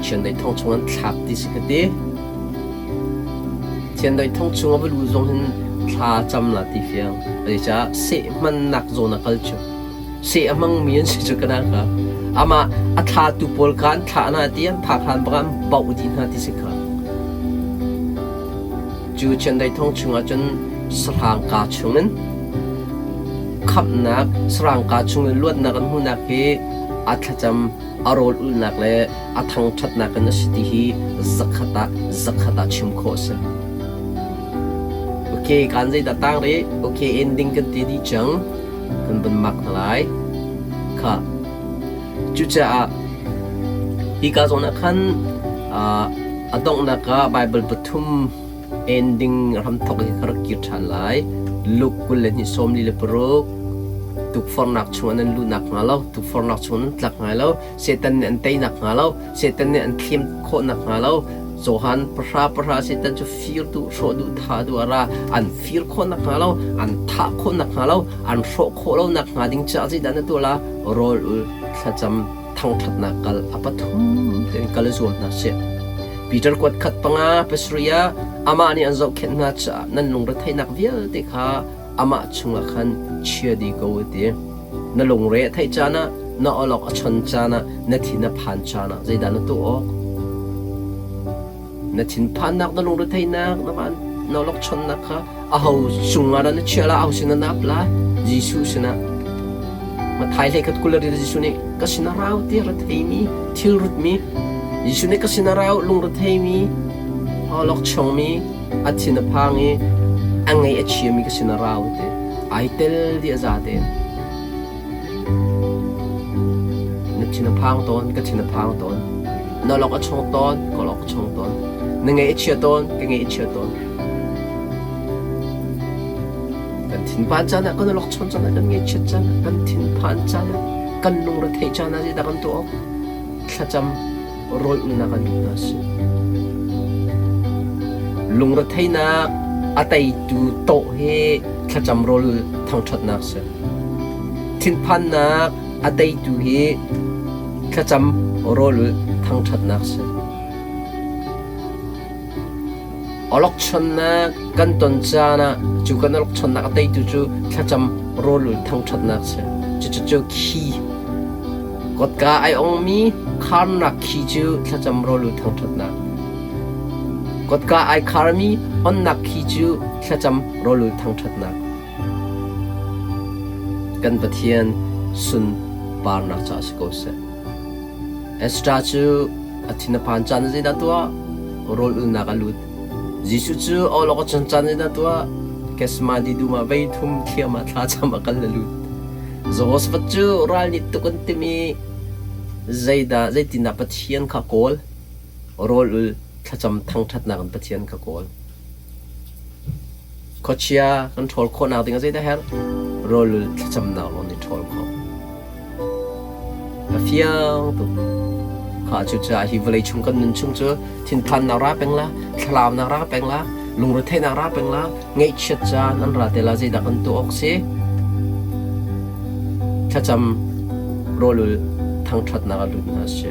chiandeih thong chung an thlak ti si ka ti. Chiandeih thong chung a va luh zong hin thla cam la ti fiang. Zeicah seh hmannak zawn a kal cu. Seh a hmangmi an si cu ka nak ah. Amah a thlatu pawl kha an thlah hna ti an phak hlan bak an bauh dih hna ti si kha. Cu chiandeih thong chungah cun sahrang kaa chungin khamhnak, sahrang kaa chungin luatnak an hmuhnak hi a thlacam a rawl ulhnak le a thangṭhatnak in a si ti hi zakhat ah zakhat ah chim khawh a si. Okay, kan zei dah tang rih? Okay, ending kan ti dih cang. Kan van mak hna lai. Kha. Cucaah hika zawn ah khan a donghnak ah Bible pathum ending hramthawk hi ka rak kir ṭhan lai. Luke 22:46 tukforhnak chungah nan luh nakhnga lo, tukforhnak chungah nan tlak hnga lo, Satan nih an tei nakhnga lo, Satan nih an thlem khawh nakhnga lo, Johan pahra pahra Satan cu fir duh, hrawh duh, thah duh a ra. An fir khawh nakhnga lo, an thah khawh nakhnga lo, an hrawh khawh lo nakhnga ding caah zeidah na tuah la? Rawl ul, thlacam, thangṭhatnak kal a pathum tein kal i zuam hna sih. Peter kuat khat panga pasarih ah amah nih an zohkhenh hna caah nan lungretheihnak vialte kha amah chungah khan chia dih ko a ti. Na lungre a theih caan ah, na awlok a chon caan ah, na thin a phan caan ah zeidah na tuah awk? Na thinphannak, na lungretheihnak, na van na awlokchonnak kha aho cungah dah na chiah lai, aho sinah na ap lai? Jesuh sinah. Matthai hlei khat 20 ri Jesuh nih ka sinah rau ti retheimi, thil rutmi, Jesuh nih ka sinah rau lungretheimi, awlokchongmi, a thin a phang i a ngaih a chiami ka sinah rau ti. Ai tel dih a za tein. Na thin a phang tawn, ka thin a phang tawn. Na lok a chong tawn, ka lok a chong tawn. Na ngaih a chia tawn, ka ngaih a chia tawn. Kan thinphan caan ah, kan lok chon caan ah, kan ngaihchiat caan ah, kan thinphan caan ah, kan lungretheih caan ah zeidah kan tuah awk? Thlacam rawl ulnak an duh hna si. Lungretheihnak a teitu tawh hi thlacam rawl thangṭhatnak si. Thinphannak a teitu hi thlacam rawl thangṭhatnak si. Awlokchonnak kan ton caan ah cu kan awlokchonnak a teitu cu thlacam rawlul thangṭhatnak si. Cucu khi kotka ai ongmi kharnak khi cu thlacam rawlul thangṭhatnak. Kotka ai kharmi onnak khi cu thlacam rawlul thangṭhatnak. Kan Pathian sunparnak caah si ko seh. Esther cu a thin a phan caan ah zeidah tuah? Rawl ulnak a lut. Jesuh cu awlok a chon caan zeidah tuah? Gethsemane dum ah vei thum thliam ah thlacam a kal a lut. Jehoshaphat cu ral nih tuk an timh i zeidah zeitindah Pathian kha kawl? Rawl ul thlacam thangṭhatnak in Pathian kha kawl. Khuachia kan ṭhawl khawhnak ding ah zeidah a herh? Rawlul thlacamnak lawng nih ṭhawl khawh. A fiang tuk. Kha cucaah hi vawlei chung kan nun chung cu thinphannak ra peng la, thlalaunak ra peng la, lungretheihnak ra peng la, ngaihchiat caan an ra te la zeidah kan tuah awk si? Thlacam rawlul thangṭhatnak a lut hna si.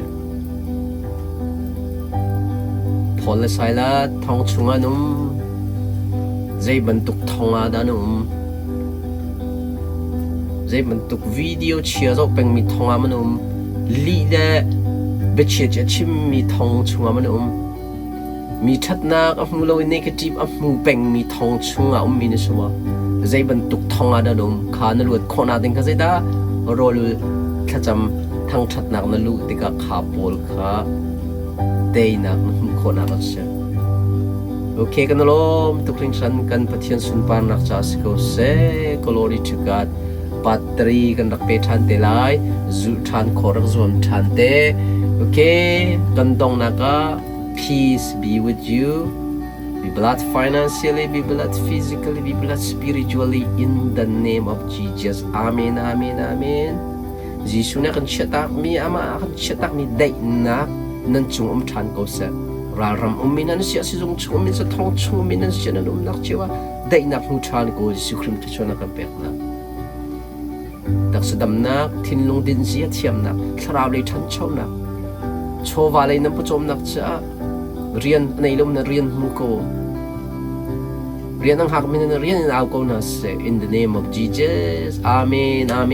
Paul le Silas thong chung an um. Zei bantuk thong ah dah na um? Zei bantuk video chia zoh pengmi thong ah maw na um? Lih le biachia a chimmi thong chungah maw na um? Mi ṭhatnak a hmu lo i negative a hmu pengmi thong chungah ummi na si maw? Zei bantuk thong ah dah na um? Kha na luat khawhnak ding kha zeidah rawl thlacam thangṭhatnak na luh tikah kha pawl kha teinak na hmuh khawhnak an si. Okay, kan lawm tuk hringhran kan Pathian sunparnak ca si ko seh. Glory to God. Part 3 kan rak pe ṭhan te lai. Zulh ṭhan khawh rak zuam ṭhan te. Okay, kan donghnak ah peace be with you. Be blessed financially, be blessed physically, be blessed spiritually in the name of Jesus. Amen, amen, amen. Jesuh nih a kan chiahtakmi, amah a kan chiahtakmi daihnak nan cung um ṭhan ko seh. Ralram ummi nan si ah, sizung chung ummi nan thong chung ummi nan si nan umnak cio ah daihnak hmu ṭhan ko Jesuh Khrih thluachuahnak kan peknak. Taksa damnak, thinlung dinzia thiamnak, thlarau lei ṭhanchonak, chawva lei nan pawcawmnak caah rian a nei lo na rian hmu ko. Rian ang hak mi na rian in au ko hna seh. In the name of Jesus. Amen. Amen.